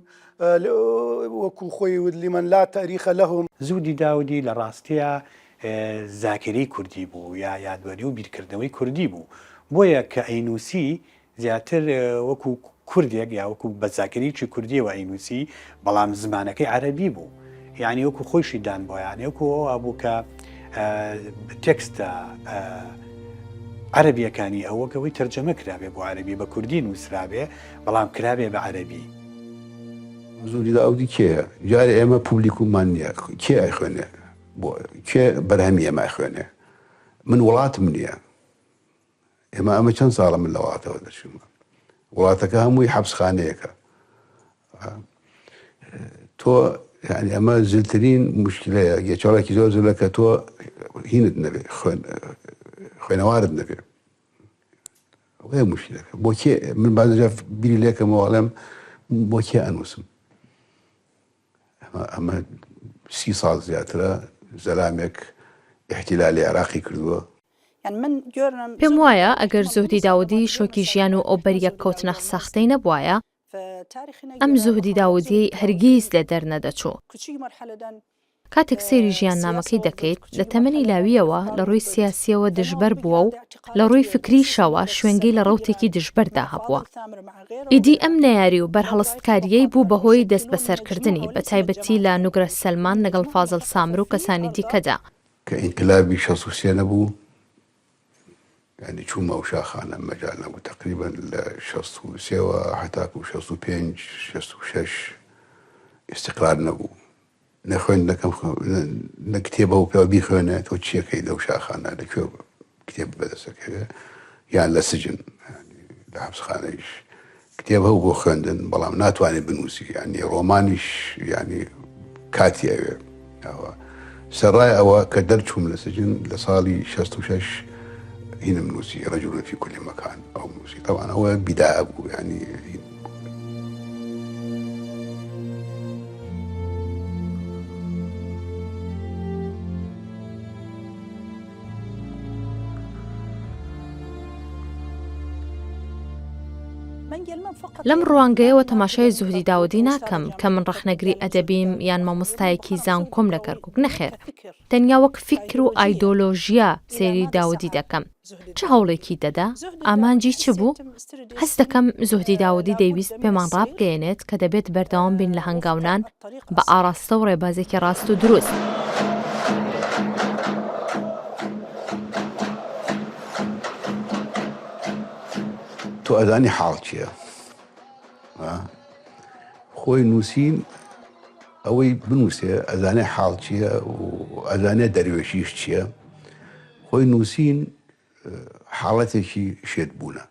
وەکو خۆی وت لمن لا تاریخ لهم. زوهدی داودی لە ڕاستیا زاکیرەی کوردی بوو یا یادوەری و بیرکردنەوەی کوردی بوو بۆیە کە ئەینووسی زیاتر وەکو کوردێک یا وەکو بە زاکیرەیەکی کوردیەوە ئەینووسی بەڵام زمانەکەی عەرەبی بوو یانی وەکو خۆیشی دان بۆ یانی وەکو ئەوە بوو کە تێکستە عەرەبیەکانی ئەو وەک ئەوەی تەرجەمە کرابێ بۆ عەرەبی بە کوردی نووسرابێ بەڵام کرابێ بە عەرەبی. زوری داودی کێیە؟ جارێ ئێمە پوبلیکوممان نییە، کێ ئەیخوێنێ؟ بۆ کێ بەرهەمی ئێمە ئەخوێنێ؟ من وڵاتم نییە. ئێمە ئەمە چەند ساڵە من لە وڵاتەوە دەچوومە. وڵاتەکە هەمووی حەبسخانەیەکە. تۆ یعنی ئەمە زلترین مشکلەیە گێچەڵێکی زۆر زلە کە تۆ هینت نەبێ خوێنەوارت نەبێ ئەوەیە مشکلەکە بۆ کێ من بازجار بیری لێکەمەوە ئەڵێم بۆ کێ ئەنووسم ئەمە سی ساڵ زیاترە زەلامێک احتیلالی عێراقی کردووە. پێم وایە ئەگەر زوهدی داودی شۆکی ژیان و ئەو بەریەککەوتنە سەختەی نەبوایە، ئەم زوهدی داودیەی هەرگیز لێ دەرنەدەچوو. کاتێک سەیری ژیاننامەکەی دەکەیت، لە تەمەنی لاوییەوە لە ڕووی سیاسییەوە دژبەر بووە و لە ڕووی فکریشەوە شوێنگەی لە ڕەوتێکی دژبەردا هەبووە. ئیدی ئەم نەیاری و بەرهەڵستکارییەی بوو بە هۆی دەستبەسەرکردنی، بە تایبەتی لە نوگرە سەلمان لەگەڵ فازڵ سامر و کەسانی دیکەدا. کە ئینقلابی 63 نەبوو، یانی چوومە ئەو شاخانە مەجال نەبوو تەقریبەن لە 63 وە هەتاکوو 65 66 ئیستیقرار نەبوو. نە خوێندنەکەم نە کتێب هەبوو پیاو بیخوێنێ تۆ چیەکەی لەو شاخانە لە کوێ کتێب بەدەستەکەوێ یان لە سجن لە حەبسخانەیش کتێب هەبوو بۆ خوێندن بەڵام ناتوانێت بنووسی ینی ڕۆمانیش ینی کاتی ئەوێ ئەوە سەرڕای ئەوە کە دەرچووم لە سجن لە ساڵی 66 هینم نووسی رجل في كل مكان ئەو نووسی تەوان ئەوە بیدایە بوو ینی لەم ڕوانگەیەوە تەماشای زوهدی داودی ناکەم کە من ڕەخنەگری ئەدەبیم یان مامۆستایەکی زانکۆم لە کەرکوک، نەخێر، تەنیا وەک فیکر و ئایدۆلۆژیا سەیری داودی دەکەم. چ هەوڵێکی دەدا؟ ئامانجی چ بوو؟ هەست دەکەم زوهدی داودی دەیویست پێمان ڕابگەیەنێت کە دەبێت بەردەوام بین لە هەنگاونان بە ئاڕاستە و ڕێبازێکی ڕاست و دروست. تۆ ئەزانی حاڵ چییە؟ خۆی نووسین ئەوەی بنووسێ ئەزانێ حاڵ چییە و ئەزانێ دەروێشیش چییە خۆی نووسین. حاڵەتێکی شێت بوونە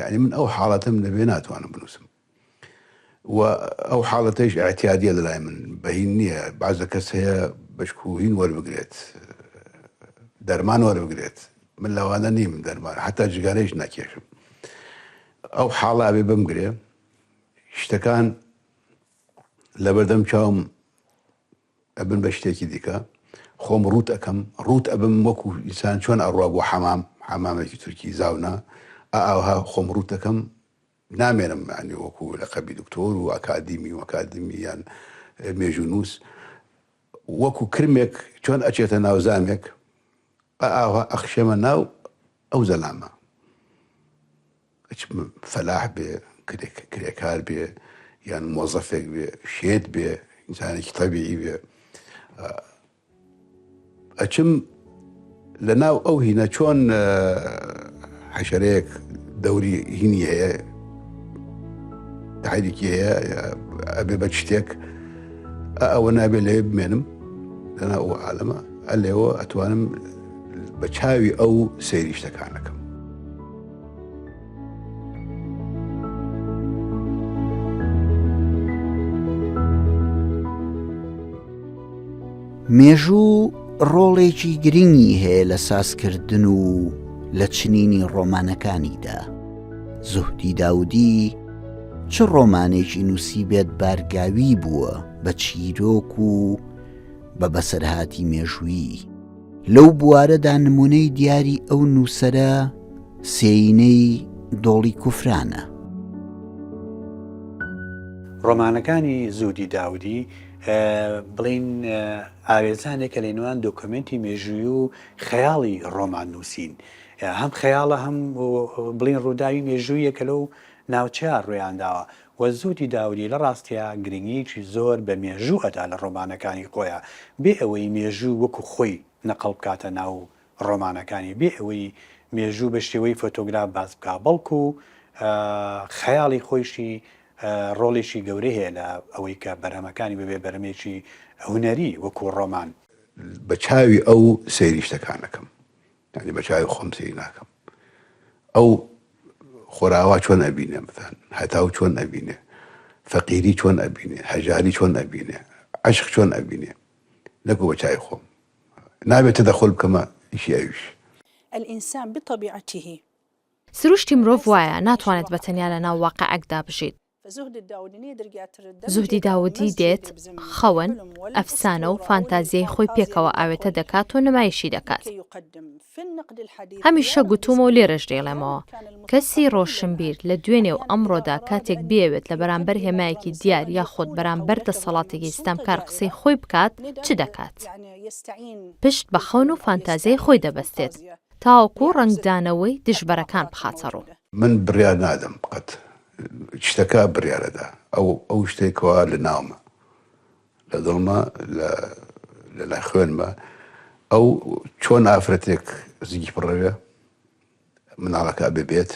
یعنی من ئەو حاڵەتەم نەبێ ناتوانم بنووسم و ئەو حاڵەتەیش ئیعتیادیە لەلای من بەهین نییە بازە کەس هەیە بەشکو هین وەربگرێت دەرمان وەربگرێت من لەوانە نیم دەرمان حتا جگەرەیش ناکێشم ئەو حاڵە ئەبێ بمگرێ شتەکان لەبەردەم چاوم ئەبن بە شتێکی دیکە خۆم ڕووت ئەکەم ڕووت ئەبم وەکو ئینسان چۆن ئەڕوا بۆ حەمام حەمامێکی تورکی زاونا ئاوها خۆم ڕووت ئەکەم نامێنم یانی وەکو لەقەبی دکتۆر و ئەکادیمی و ئەکادیمی یان مێژوونووس وەکو کرمێک چۆن ئەچێتە ناو زامێک ئاوها ئەخشێمە ناو ئەو زەلامە فەلاح بێ کرێکار بێ یان مۆزەفێک بێ شێت بێ ئینسانێکی تەبیعی بێ ئەچم لە ناو ئەو هینە چۆن حەشەرەیەک دەوری هینی هەیە تحریکی هەیە ئەبێ بە شتێک ئەوە نابێ لەوێ بمێنم لەنا ئەو عالەمە ئەلێەوە ئەتوانم بە چاوی ئەو سەیری شتەکانەکەم. مێژوو ڕۆڵێکی گرنگی هەیە لە سازکردن و لە چنینی ڕۆمانەکانیدا. زوهدی داودی چ ڕۆمانێکی نووسیبێت بارگاوی بووە بە چیرۆک و بە بەسەرهاتی مێژوویی. لەو بوارەدا نموونەی دیاری ئەو نووسەرە سێینەی دۆڵی کوفرانە. ڕۆمانەکانی زوهدی داودی بڵێین ئاوێزانێکە لە نێوان دۆکۆمێنتی مێژووی و خەیاڵی ڕۆماننووسین. هەم خەیاڵە هەم بڵێین ڕووداوی مێژوویە کە لەو ناوچەیە ڕوویان داوە و زوهدی داودی لە ڕاستیا گرنگییەکی زۆر بە مێژوو ئەدا لە ڕۆمانەکانی خۆیا بێ ئەوەی مێژوو وەکو خۆی نەقڵ بکاتە ناو ڕۆمانەکانی بێ ئەوەی مێژوو بە شێوەی فۆتۆگراف باس بکا بەڵکو خەیاڵی خۆیشی ڕۆڵێکی گەورەی هەیە لە ئەوەی کە بەرهەمەکانی ببێ بەرهەمێکی هونەری وەکو ڕۆمان. بە چاوی ئەو سەیری شتەکان ئەکەم یانی بە چاوی خۆم سەیری ناکەم ئەو خۆراوا چۆن ئەبینێ مثلا هەتاو چۆن ئەبینێ فەقیری چۆن ئەبینێ هەژاری چۆن ئەبینێ عەشق چۆن ئەبینێ نەکو بە چاوی خۆم نابێت تەدەخول بکەمە ئیشی ئەویش. الانسان بطبیعته. سروشتی مرۆڤ وایە ناتوانێت بە تەنیا لە ناو واقیعێکدا بژیت. زوهدی داودی دێت خەون، ئەفسانە و فانتازیای خۆی پێکەوە ئاوێتە دەکات و نمایشی دەکات. هەمیشە گوتوومە و لێرەش دەیڵێمەوە، کەسی ڕۆشنبیر لە دوێنێ و ئەمڕۆدا کاتێک بیەوێت لە بەرامبەر هێمایەکی دیار یاخود بەرامبەر دەسەڵاتێکی ستەمکار قسەی خۆی بکات چ دەکات؟ پشت بە خەون و فانتازیای خۆی دەبەستێت تاوەکو ڕەنگدانەوەی دژبەرەکان بخاتەڕوو. من بڕیار نادەم قەت شتەکە بڕیارەدا ئەو ئەو شتێک کەوا لە ناومە لە دڵمە لە لە لای خوێنمە ئەو چۆن ئافرەتێک زگی پڕەوێ مناڵەکە ئەبێ بێت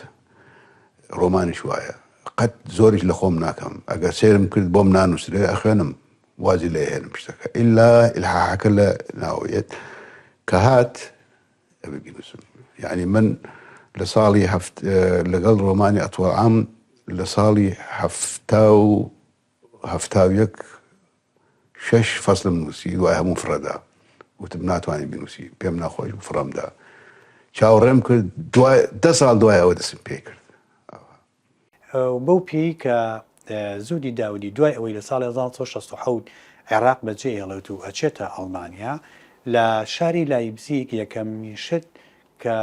ڕۆمانیش وایە قەت زۆریش لە خۆم ناکەم ئەگەر سێرم کرد بۆم نانووسرێ ئەخوێنم وازی لێ هێنم شتەکە ئللا ئیلحاحەکە لە ناوەیەت کە هات ئەبێ بینووسم یعنی من لە ساڵی هەفت لەگەڵ ڕۆمانی ئەتوار عام لە ساڵی هەفتا و 71 شەش فەسلم نووسی دوای هەموو فڕەدا وتم ناتوانانی بنووسی پێم ناخۆش بوو فڕەمدا چاوەڕێم کرد دوای دە ساڵ دوای ئەوە دەستم پێ کرد بەو پێی کە زوهدی داودی دوای ئەوەی لە ساڵی 1967 عێراق بەجێ ئێڵێت و ئەچێتە ئەڵمانیا لە شاری لایبزیگ یەکەمین شت کە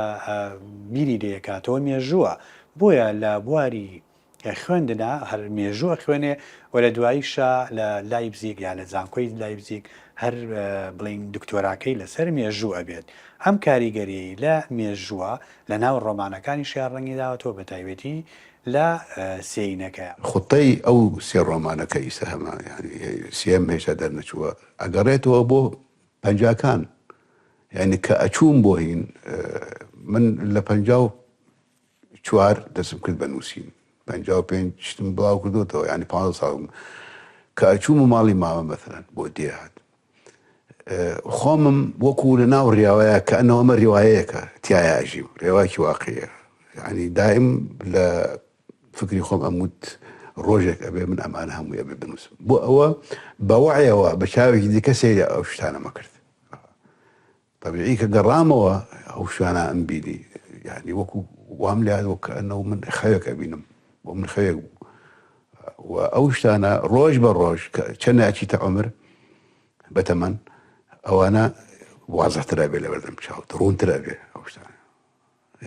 بیری لێکاتەوە مێژووە بۆیە لە بواری خوێندنا هەر مێژوو ئەخوێنێ و لە دواییشا لە لایبزیگ یا لە زانکۆی لایبزیگ هەر بڵێین دکتۆراکەی لەسەر مێژوو ئەبێت. ئەم کاریگەریەی لە مێژووە لە ناو ڕۆمانەکانیشیا ڕەنگی داوەتەوە بە تایبەتی لە سێینەکەیا. خوتەی ئەو سێ ڕۆمانە کە ئیستا هەمە یانی سێیەم هێشتا دەرنەچووە ئەگەڕێتەوە بۆ پەنجاکان یانی کە ئەچووم بۆ هین من لە 54 دەستم کرد بە نووسین 55 شتم بڵاو کردوتەوە ینی پ ساڵ کە ئەچوومە ماڵی مامە مەثلەن بۆ دێهات. خۆمم وەکو لە ناو ڕیاوەیە کە ئەنەوە ئەمە ڕیوایەیەکە تیایا ئەژیم، ڕێواکی واقعیە. یعنی دایم لە فکری خۆم ئەموت ڕۆژێک ئەبێ من ئەمانە هەمووی ئەبێ بنووسم. بۆ ئەوە بە وەعیەوە بە چاوێکی دیکە سەیری ئەو شتانەمە کرد. تەبیعی کە گەڕامەوە ئەو شوێنە ئەم بینی یعنی وەکو وام لێ هات وەک ئەنەوە من خەوێک ئەبینم بۆ من خەوێک بوو و ئەو شتانە ڕۆژ بە ڕۆژ چەند ئەچیتە عمر بەتەمەن ئەوانە وازحتر ئەبێ لەبەردەم چاوت ڕوونتر ئەبێ ئەو شتانە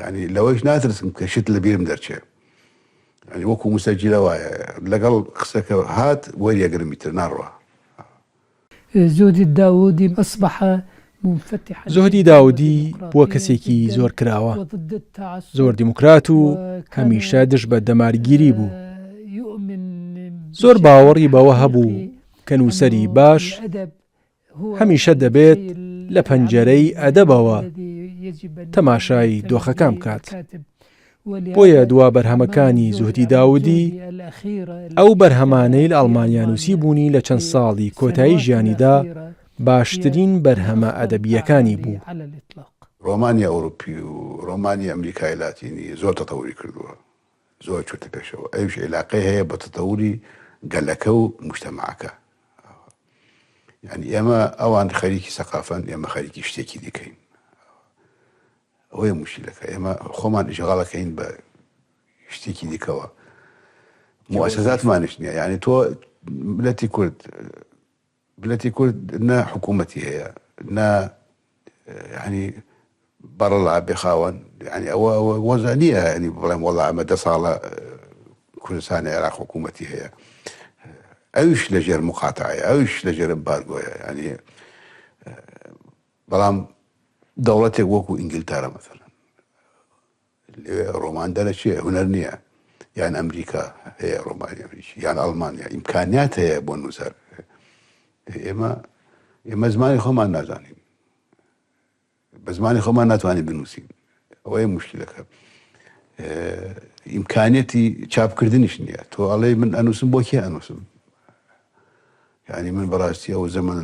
یعنی لەوەیش ناترسم کە شت لە بیرم دەرچێ یعنی وەکو مسەجیلە وایە لەگەڵ قسەکە هات وەریەگرم ئیتر ناڕوا. زهدی داودی اصبح منفتحا زوهدی داودی بووە کەسێکی زۆر کراوە، زۆر دیموکرات و هەمیشە دژ بە دەمارگیری بوو. زۆر باوەڕی بەوە هەبوو کە نووسەری باش هەمیشە دەبێت لە پەنجەرەی ئەدەبەوە تەماشای دۆخەکان بکات. بۆیە دوا بەرهەمەکانی زوهدی داودی، ئەو بەرهەمانەی لە ئەڵمانیا نووسیبوونی لە چەند ساڵی کۆتایی ژیانیدا باشترین بەرهەمە ئەدەبییەکانی بوو. ڕۆمانی ئەوروپی و ڕۆمانی ئەمریکای لاتینی زۆر تەتەوری کردووە. زۆر چۆتە پێشەوە ئەویش عیلاقەی هەیە بە تەتەوری گەلەکە و مجتەماعەکە یعنی ئێمە ئەوان خەریکی سەقافەن ئێمە خەریکی شتێکی دیکەین ئەوەیە مشکلەکە ئێمە خۆمان ئیشغاڵەکەین بە شتێکی دیکەوە موسساتمانش نییە یعنی تۆ ملەتی کورد ملەتی کورد نە حکوومەتی هەیە نە یعنی بەڕەڵا بێ خاوەن یعنی ئەوە ئەوە وەزع نییە یعنی بڵێم وەڵا ئەمە دە ساڵە کوردستانی عێراق حکوومەتی هەیە ئەویش لەژێر مقاتعەیە ئەویش لەژێر ئەمبارگۆیە یعنی بەڵام دەوڵەتێک وەکو ئینگلتەرا مەسەلەن لەوێ ڕۆمان دەرەچێ هونەر نییە یان ئەمریکا هەیە ڕۆمانی ئەمریکی یان ئەڵمانیا ئیمکانیات هەیە بۆ نووسەر ئێمە ئێمە زمانی خۆمان نازانین بە زمانی خۆمان ناتوانین بنووسین ئەوەیە مشکلەکە ئیمکانیەتی چاپکردنیش نییە تۆ ئەڵێ من ئەنووسم بۆ کێ ئەنووسم یعنی من بەڕاستی ئەو زەمەن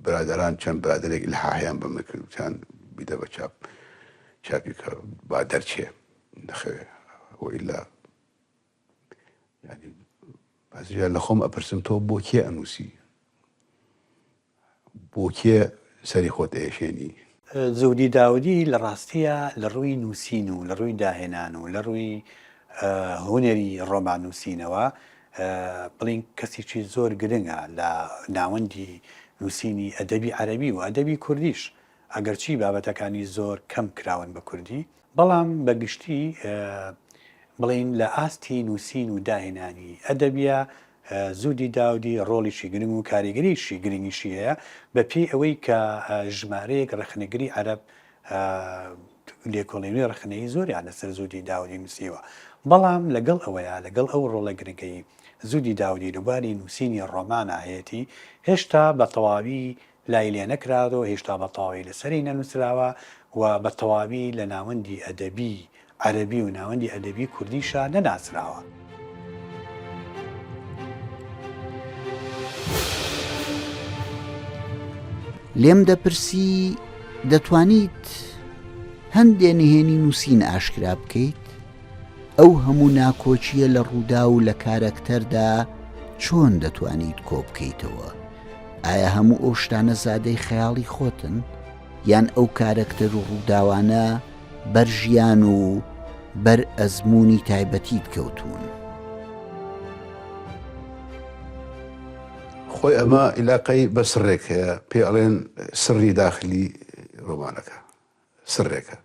برادەران چەند برادەرێک ئیلحاحیان بە من کرد وتیان بیدە بە چاپ چاپی کە با دەرچێ نەخەوێ وئیلا یعنی بەزیان لە خۆم ئەپرسم تۆ بۆ کێ ئەنووسی بۆ کێ سەری خۆت ئەیشێنی؟ زوهدی داودی لە ڕاستییا لە ڕووی نووسین و لە ڕووی داهێنان و لە ڕووی هونەری ڕۆمان نووسینەوە بڵێین کەسێکی زۆر گرنگە لە ناوەندی نووسینی ئەدەبی عەرەبی و ئەدەبی کوردیش، ئەگەرچی بابەتەکانی زۆر کەم کراون بە کوردی، بەڵام بە گشتی بڵێین لە ئاستی نووسین و داهێنانی ئەدەبیە زودی داودی ڕۆڵیکی گرنگ و کاریگەریی گرنگیشی هەیە، بە پێی ئەوەی کە ژمارەیەک ڕەخنەگری عەرەب لێکۆڵینەوەی ڕەخنەیی زۆریان لەسەر زودی داودی نووسیوە، بەڵام لەگەڵ ئەوەیا لەگەڵ ئەو ڕۆڵە گرنگەی زودی داودی لە بواری نووسینی ڕۆمانا هەیەتی، هێشتا بە تەواوی لای لێ نەکراوە، هێشتا بە تەواوی لەسەری نەنووسراوە و بە تەواوی لە ناوەندی ئەدەبی عەرەبی و ناوەندی ئەدەبی کوردیشا نەناسراوە. لێم دەپرسی دەتوانیت هەندێ نهێنی نووسین ئاشکرا بکەیت؟ ئەو هەموو ناکۆکییە لە ڕووداو و لە کارەکتەردا چۆن دەتوانیت کۆ بکەیتەوە؟ ئایا هەموو ئەو شتانە زادەی خەیاڵی خۆتن؟ یان ئەو کارەکتەر و ڕووداوانە بەر ژیان و بەر ئەزموونی تایبەتیت کەوتوون؟ خۆی ئەمە ئیلاقەی بە سڕێک هەیە پێ ئەڵێن سڕی داخلی ڕۆمانەکە سڕێکە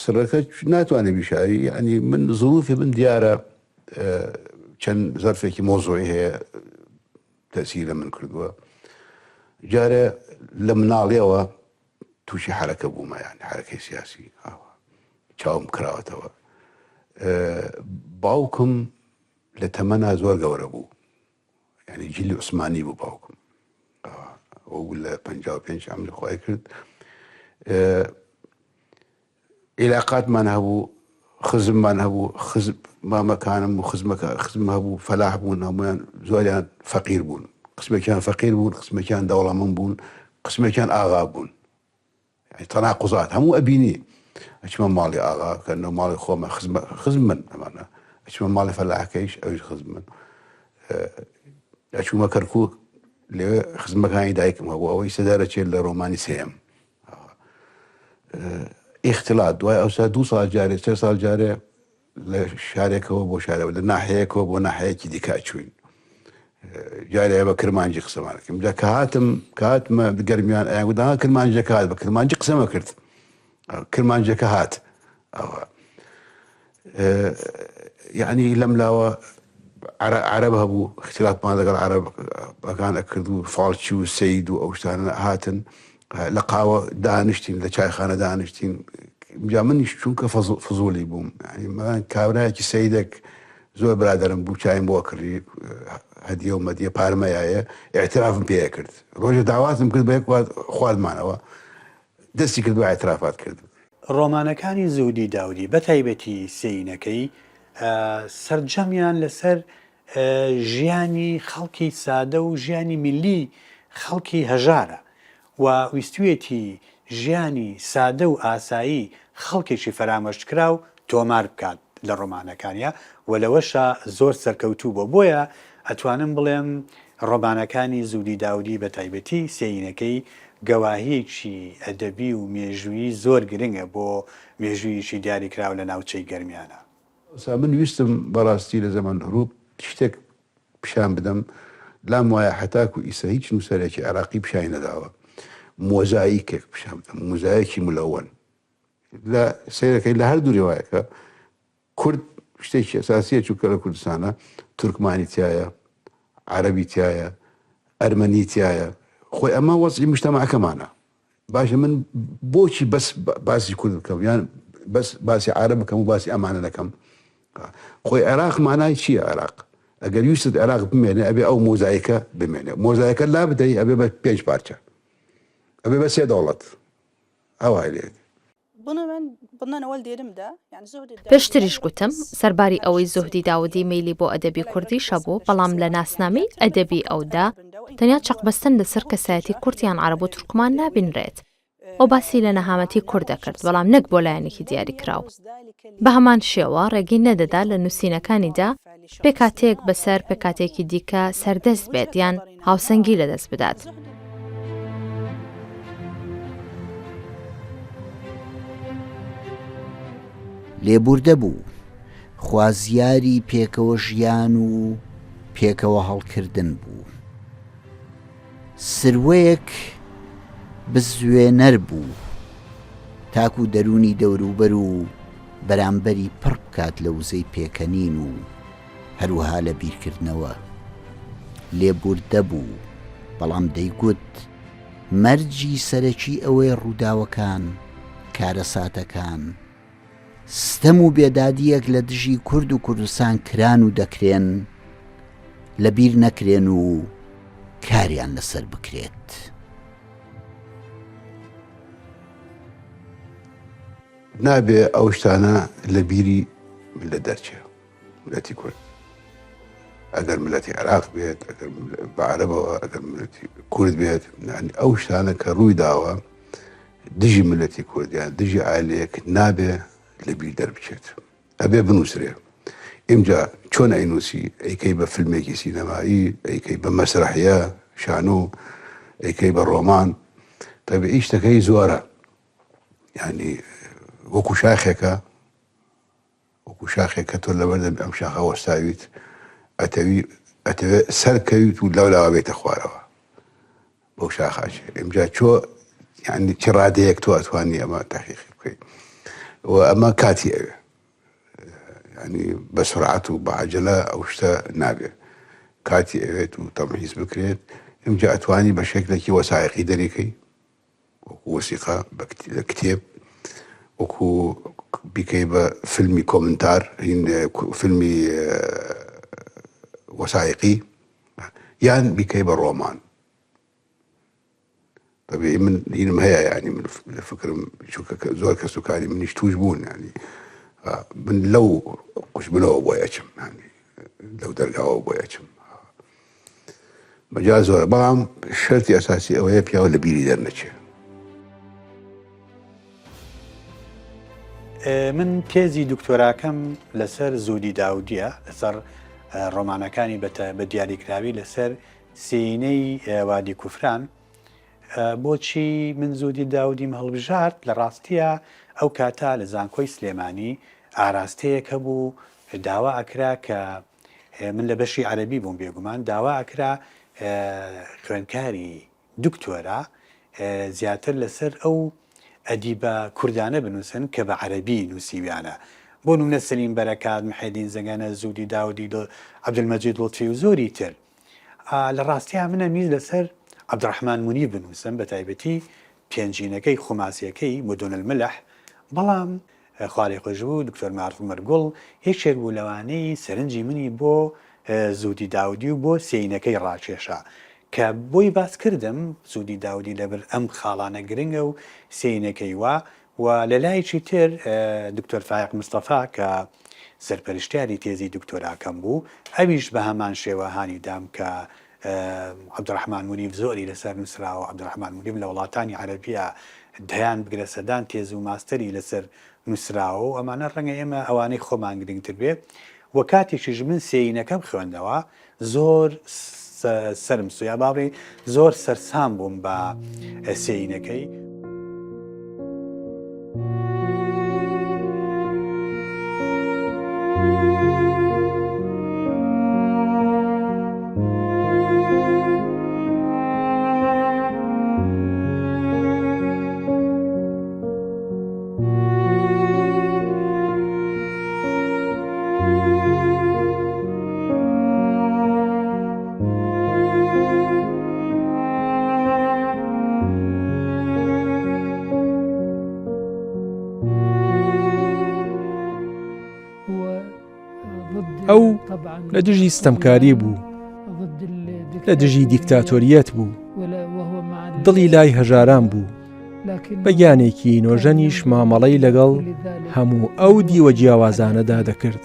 سڕەکە ناتوانێت بیشاری ینی من زروفی من دیارە چەند زەرفێکی مۆزۆی هەیە تەسیر لە من کردووە جارێ لە مناڵیەوە تووشی حرەکە بوومە یان حرەکەی سیاسی چاوم کراوەتەوە باوکم لە تەمەنا زۆر گەورە بوو یعنی جیلی عوسمانی بوو باوکم ئەو لە 55 ئەمری خۆی کرد عیلاقاتمان هەبوو خزممان هەبوو خزم مامەکانم و خزمەکە خزم هەبوو فەلاح بوون هەمویان زۆریان فەقیر بوون. قسمێکیان فەقیر بوون، قسمێکیان دەوڵەمەند بوون، قسمێکیان ئاغا بوون. یانی تەناقوزات هەموو ئەبینی. ئەچمە ماڵی ئاغا کە نەو ماڵی خۆمە خزم خزم من ئەمانە. ئەچمە ماڵی فەلاحەکەیش ئەویش خزم من. ئەچوومە کەرکووک لەوێ خزمەکانی دایکم هەبوو ئەوەی سەدا دەچێت لە ڕۆمانی سێیەم. ئیختلات دوای ئەوسا دوو ساڵ جارێ سێ ساڵ جارێ لە شارێکەوە بۆ شارەوە لە ناحەیەکەوە بۆ ناحەیەکی دیکە ئەچووین جارێ بە کرمانجی قسەمان کرد جا کە هاتم کە هاتمە گەرمیان ئەیان گوت ئەها کرمانجەکە هات بە کرمانجی قسەمە کرد کرمانجەکە هات ئەوە یعنی لەم لاوە عەرەب هەبوو اختلاطمان لەگەڵ عەرەبەکان ئەکرد و فاڵچی و سید و ئەو شتانە هاتن لە قاوە دانیشتین لە چایخانە دانیشتین جا منیش چونکە فزولی بووم یعنی کابرایەکی سیدێک زۆر برادرم بوو چایم بۆ کڕی هەدیە و مەدیە پارمەیایە اعترافم پێ کرد ڕۆژە داواتم کرد بە یەک خواردمانەوە دەستی کرد بە اعترافات کرد. ڕۆمانەکانی زوهدی داودی بە تایبەتی سێینەکەی سەرجەمیان لەسەر ژیانی خەڵکی سادە و ژیانی میللی خەڵکی هەژارە و ویستویەتی ژیانی سادە و ئاسایی خەڵکێکی فەرامۆشکراو تۆمار بکات لە ڕۆمانەکانیا و لەوەشا زۆر سەرکەوتوو بووە بۆیە ئەتوانم بڵێم ڕۆمانەکانی زوودی داودی بە تایبەتی سێینەکەی گەواهیەکی ئەدەبی و مێژوویی زۆر گرنگە بۆ مێژوویەکی دیاریکراو لە ناوچەی گەرمیانە. ئەوسا من ویستم بەڕاستی لە زەمەن هروب شتێک پیشان بدەم، لام وایە هەتاکو ئیسە هیچ نووسەرێکی عێراقی پیشانی نەداوە، مۆزایکێک پیشان بدەم، مۆزایەکی ملەوەن. لە سەیرەکەی لە هەردوو رێوایەکە کورد شتێکی ئەساسیە چونکە لە کوردستانە تورکمانی تایە، عەرەبی تایە، ئەرمەنی تایە، خۆی ئەمە وەزعی مجتەمەعەکەمانە. باشە من بۆچی بەس باسی کورد بکەم یان بەس باسی عرب بکەم و باسی ئەمانە نەکەم خۆی عێراق مانای چییە عێراق ئەگەر ویستت عێراق بمێنێ ئەبێ ئەو مۆزایکە بمێنێ مۆزایەکە لا بدەی ئەبێ بە پێنج پارچە ئەبێ بە سێ دەوڵەت ئەوای لێت پێشتریش گوتم، سەرباری ئەوەی زوهدی داودی مەیلی بۆ ئەدەبی کوردیش هەبوو، بەڵام لە ناسنامەی ئەدەبیی ئەودا تەنیا چەقبەستن لەسەر کەسایەتی کورد یان عەرەب و تورکمان نابینرێت. ئەو باسی لە نەهامەتی کورد دەکرد، بەڵام نەک بۆ لایەنێکی دیاریکراو. بە هەمان شێوە ڕێگەی نەدەدا لە نووسینەکانیدا پێکهاتەیەک بەسەر پێکهاتەیەکی دیکە سەردەست بێت یان هاوسەنگی لەدەست بدات. لێبوردە بوو، خوازیاری پێکەوە ژیان و پێکەوە هەڵکردن بوو. سروەیەک بزوێنەر بوو تاکو دەروونی دەوروبەر و بەرامبەری پڕ بکات لە وزەی پێکەنین و هەروەها لە بیرکردنەوە. لێبوردە بوو، بەڵام دەیگوت مەرجی سەرەکی ئەوەیە ڕووداوەکان، کارەساتەکان، ستەم و بێدادییەک لە دژی کورد و کوردستان کران و دەکرێن، لە بیر نەکرێن و کاریان لەسەر بکرێت. نابێ ئەو شتانە لە بیری میللەت دەرچێ. میللەتی کورد ئەگەر میللەتی عێراق بێت، ئەگەر بە عەرەبەوە، ئەگەر میللەتی کورد بێت، یانی ئەو شتانە کە ڕووی داوە دژی میللەتی کورد یان دژی عایلەیەک نابێ لە بیر دەربچێت. ئەبێ بنووسرێ. ئینجا چۆن ئەینووسی؟ ئەیکەی بە فیلمێکی سینەمایی، ئەیکەی بە مەسرەحیە، شانۆ، ئەیکەی بە ڕۆمان. تەبیعی شتەکەی زۆرە. یانی وەکوو شاخێکە، وەکوو شاخێک کە تۆ لەبەردەم ئەم شاخە وەستاویت، ئەتەوی ئەتەوێ سەرکەویت و لەولاوە بێیتە خوارەوە. بەو شاخە ئەچێ. ئینجا چۆ یانی چ ڕادەیەک تۆ ئەتوانی ئەمە تەحقیقی بکەی و ئەمە کاتی ئەوێ. یانی بە سرعەت و بە عەجەلە ئەو شتە نابێ. کاتی ئەوێت و تەمحیس بکرێت. ئینجا ئەتوانی بە شێکلێکی وەسائیقی دەریکەی. وەکو وەسیقە بە کتێب وەکو بیکەی بە فیلمی کۆمنتار فیلمی وەسایقی یان بیکەی بە ڕۆمان طبیعی من هینم هەیە ینی من لە فکرم چونکە زۆر کەس و کاری منیش توش بوون ینی من لەو قوشبنەوە بۆی ئەچم ینی لەو دەرگاوە بۆی ئەچم. مەجال زۆرە بەڵام شەرتی ئەساسی ئەوەیە پیاو لە بیری دەرنەچێ. من تێزی دکتۆراکەم لەسەر زودی داودیە لەسەر ڕۆمانەکانی بە دیاریکراوی لەسەر سینەی وادی کوفران بۆچی من زودی داودیم هەڵبژارد لە ڕاستیە ئەو کاتە لە زانکۆی سلێمانی ئاراستەیەک هەبوو داوا ئەکرا کە من لە بەشی عەرەبی بووم بێگومان داوا ئەکرا خوێندکاری دکتۆرا زیاتر لەسەر ئەو ئەدیبە کوردانە بنووسن کە بە عەرەبی نووسیویانە بۆ نمونە سەلیم بەرەکات، محێدین زەنگەنە، زودی داودی، عەبدولمەجید لوتفی و زۆری تر. لە ڕاستیا من ئەمویست لەسەر عەبدولڕەحمان مونیر بنووسم بە تایبەتی پێنجینەکەی خوماسیەکەی مدن الملح بەڵام خوالێخۆشبوو دکتۆر مارف عومەر گوڵ یەکێک بوو لەوانەی سەرنجی منی بۆ زودی داودی و بۆ سێینەکەی ڕاکێشا کە بۆی باس کردم زودی داودی لەبەر ئەم خاڵانە گرنگە و سێینەکەی وا و لە لایەکی تر دکتۆر فایەق مستەفا کە سەرپەرشتیاری تێزی دکتۆراکەم بوو ئەویش بە هەمان شێوە هانی دام کە عەبدولڕەحمان مونیف زۆری لەسەر نووسراوە، عەبدولڕەحمان مونیف لە وڵاتانی عەرەبییە دەیان بگرە سەدان تێز و ماستەری لەسەر نووسراوە و ئەمانە ڕەنگە ئێمە ئەوانەی خۆمان گرنگتر بێ و کاتێکیش من سێیینەکەم خوێندەوە زۆر سەرم سویا با بڵێین زۆر سەرسام بووم بە سێیینەکەی. ئەو لە دژی ستەمکاری بوو لە دژی دیکتاتۆریەت بوو دڵی لای هەژاران بوو بە گیانێکی نۆژەنیش مامەڵەی لەگەڵ هەموو ئەو دیوە جیاوازانەدا دەکرد.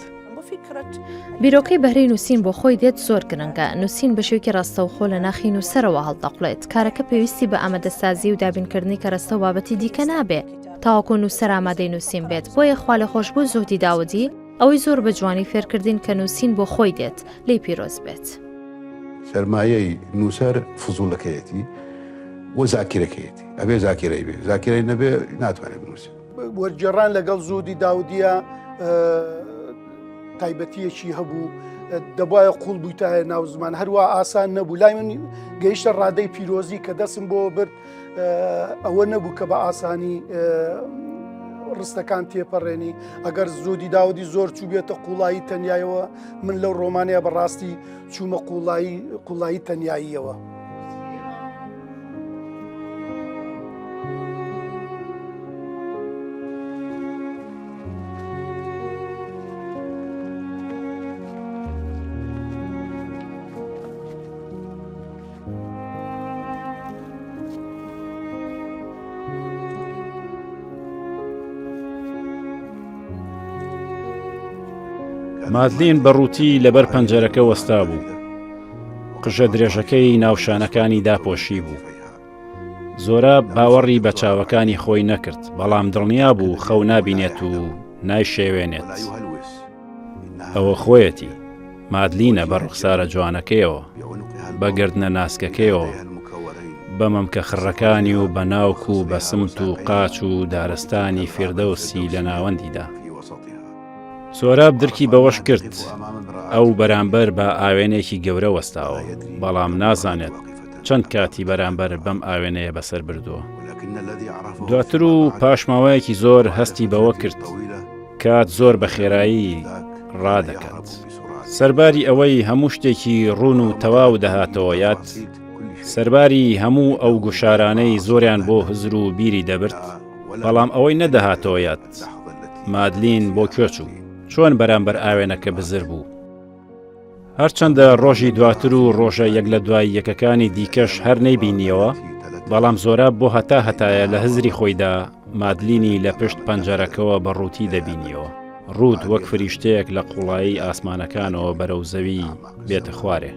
بیرۆکەی بەهرەی نووسین بۆ خۆی دێت زۆر گرنگە، نووسین بە شێوەیەکی ڕاستەوخۆ لە ناخی نووسەرەوە هەڵدەقوڵێت، کارەکە پێویستی بە ئامادەسازی و دابینکردنی کەرەستە و بابەتی دیکە نابێ تاوەکو نووسەر ئامادەی نووسین بێت، بۆیە خوالێخۆشبوو زوهدی داودی ئەوەی زۆر بە جوانی فێرکردین کە نووسین بۆ خۆی دێت، لێی پیرۆز بێت. سەرمایەی نووسەر فزوڵەکەیەتی و زاکیرەکەیەتی، ئەبێ زاکیرەی بێ، زاکیرەی نەبێ ناتوانێ بنووسێ. وەرگێڕان لەگەڵ زودی داودیە تایبەتیەکی هەبوو دەبایە قوڵ بوویتایە ناو زمان هەروە ئاسان نەبوو لای من گەیشتە ڕادەی پیرۆزی کە دەسم بۆ برد ئەوە نەبوو کە بە ئاسانی ڕستەکان تێپەڕێنی ئەگەر زودی داودی زۆر چوو بێتە قوڵایی تەنایەوە من لەو ڕۆمانەیە بەڕاستی چوومە قوڵایی قوڵایی تەنیاییەوە. مادلین بە ڕووتی لەبەر پەنجەرەکە وەستا بوو. قژە درێژەکەی ناو شانەکانی داپۆشی بوو. زۆراب باوەڕی بە چاوەکانی خۆی نەکرد، بەڵام دڵنیا بوو خەو نابینێت و نایشێوێنێت. ئەوە خۆیەتی، مادلینە بە ڕوخسارە جوانەکەیەوە، بە گردنە ناسکەکەیەوە، بە مەمکە خڕەکانی و بە ناوک و بە سمت و قاچ و دارستانی فیردەوسی لە ناوەندیدا. سۆراب درکی بەوەش کرد ئەو بەرامبەر بە ئاوێنێکی گەورە وەستاوە، بەڵام نازانێت چەند کاتی بەرامبەر بەم ئاوێنەیە بەسەر بردووە. دواتر و پاش ماوەیەکی زۆر هەستی بەوە کرد کات زۆر بە خێرایی ڕادەکات. سەرباری ئەوەی هەموو شتێکی ڕوون و تەواو دەهاتەوە یاد، سەرباری هەموو ئەو گوشارانەی زۆریان بۆ هزر و بیری دەبرد، بەڵام ئەوەی نەدەهاتەوە یاد، مادلین بۆ کوێ چوو؟ چۆن بەرامبەر ئاوێنەکە بزر بوو؟ هەرچەندە ڕۆژی دواتر و ڕۆژە یەک لە دوای یەکەکانی دیکەش هەر نەیبینیەوە، بەڵام زۆراب بۆ هەتا هەتایە لە هزری خۆیدا مادلینی لە پشت پەنجەرەکەوە بە ڕووتی دەبینیەوە، ڕووت وەک فریشتەیەک لە قوڵایی ئاسمانەکانەوە بەرەو زەوی بێتە خوارێ.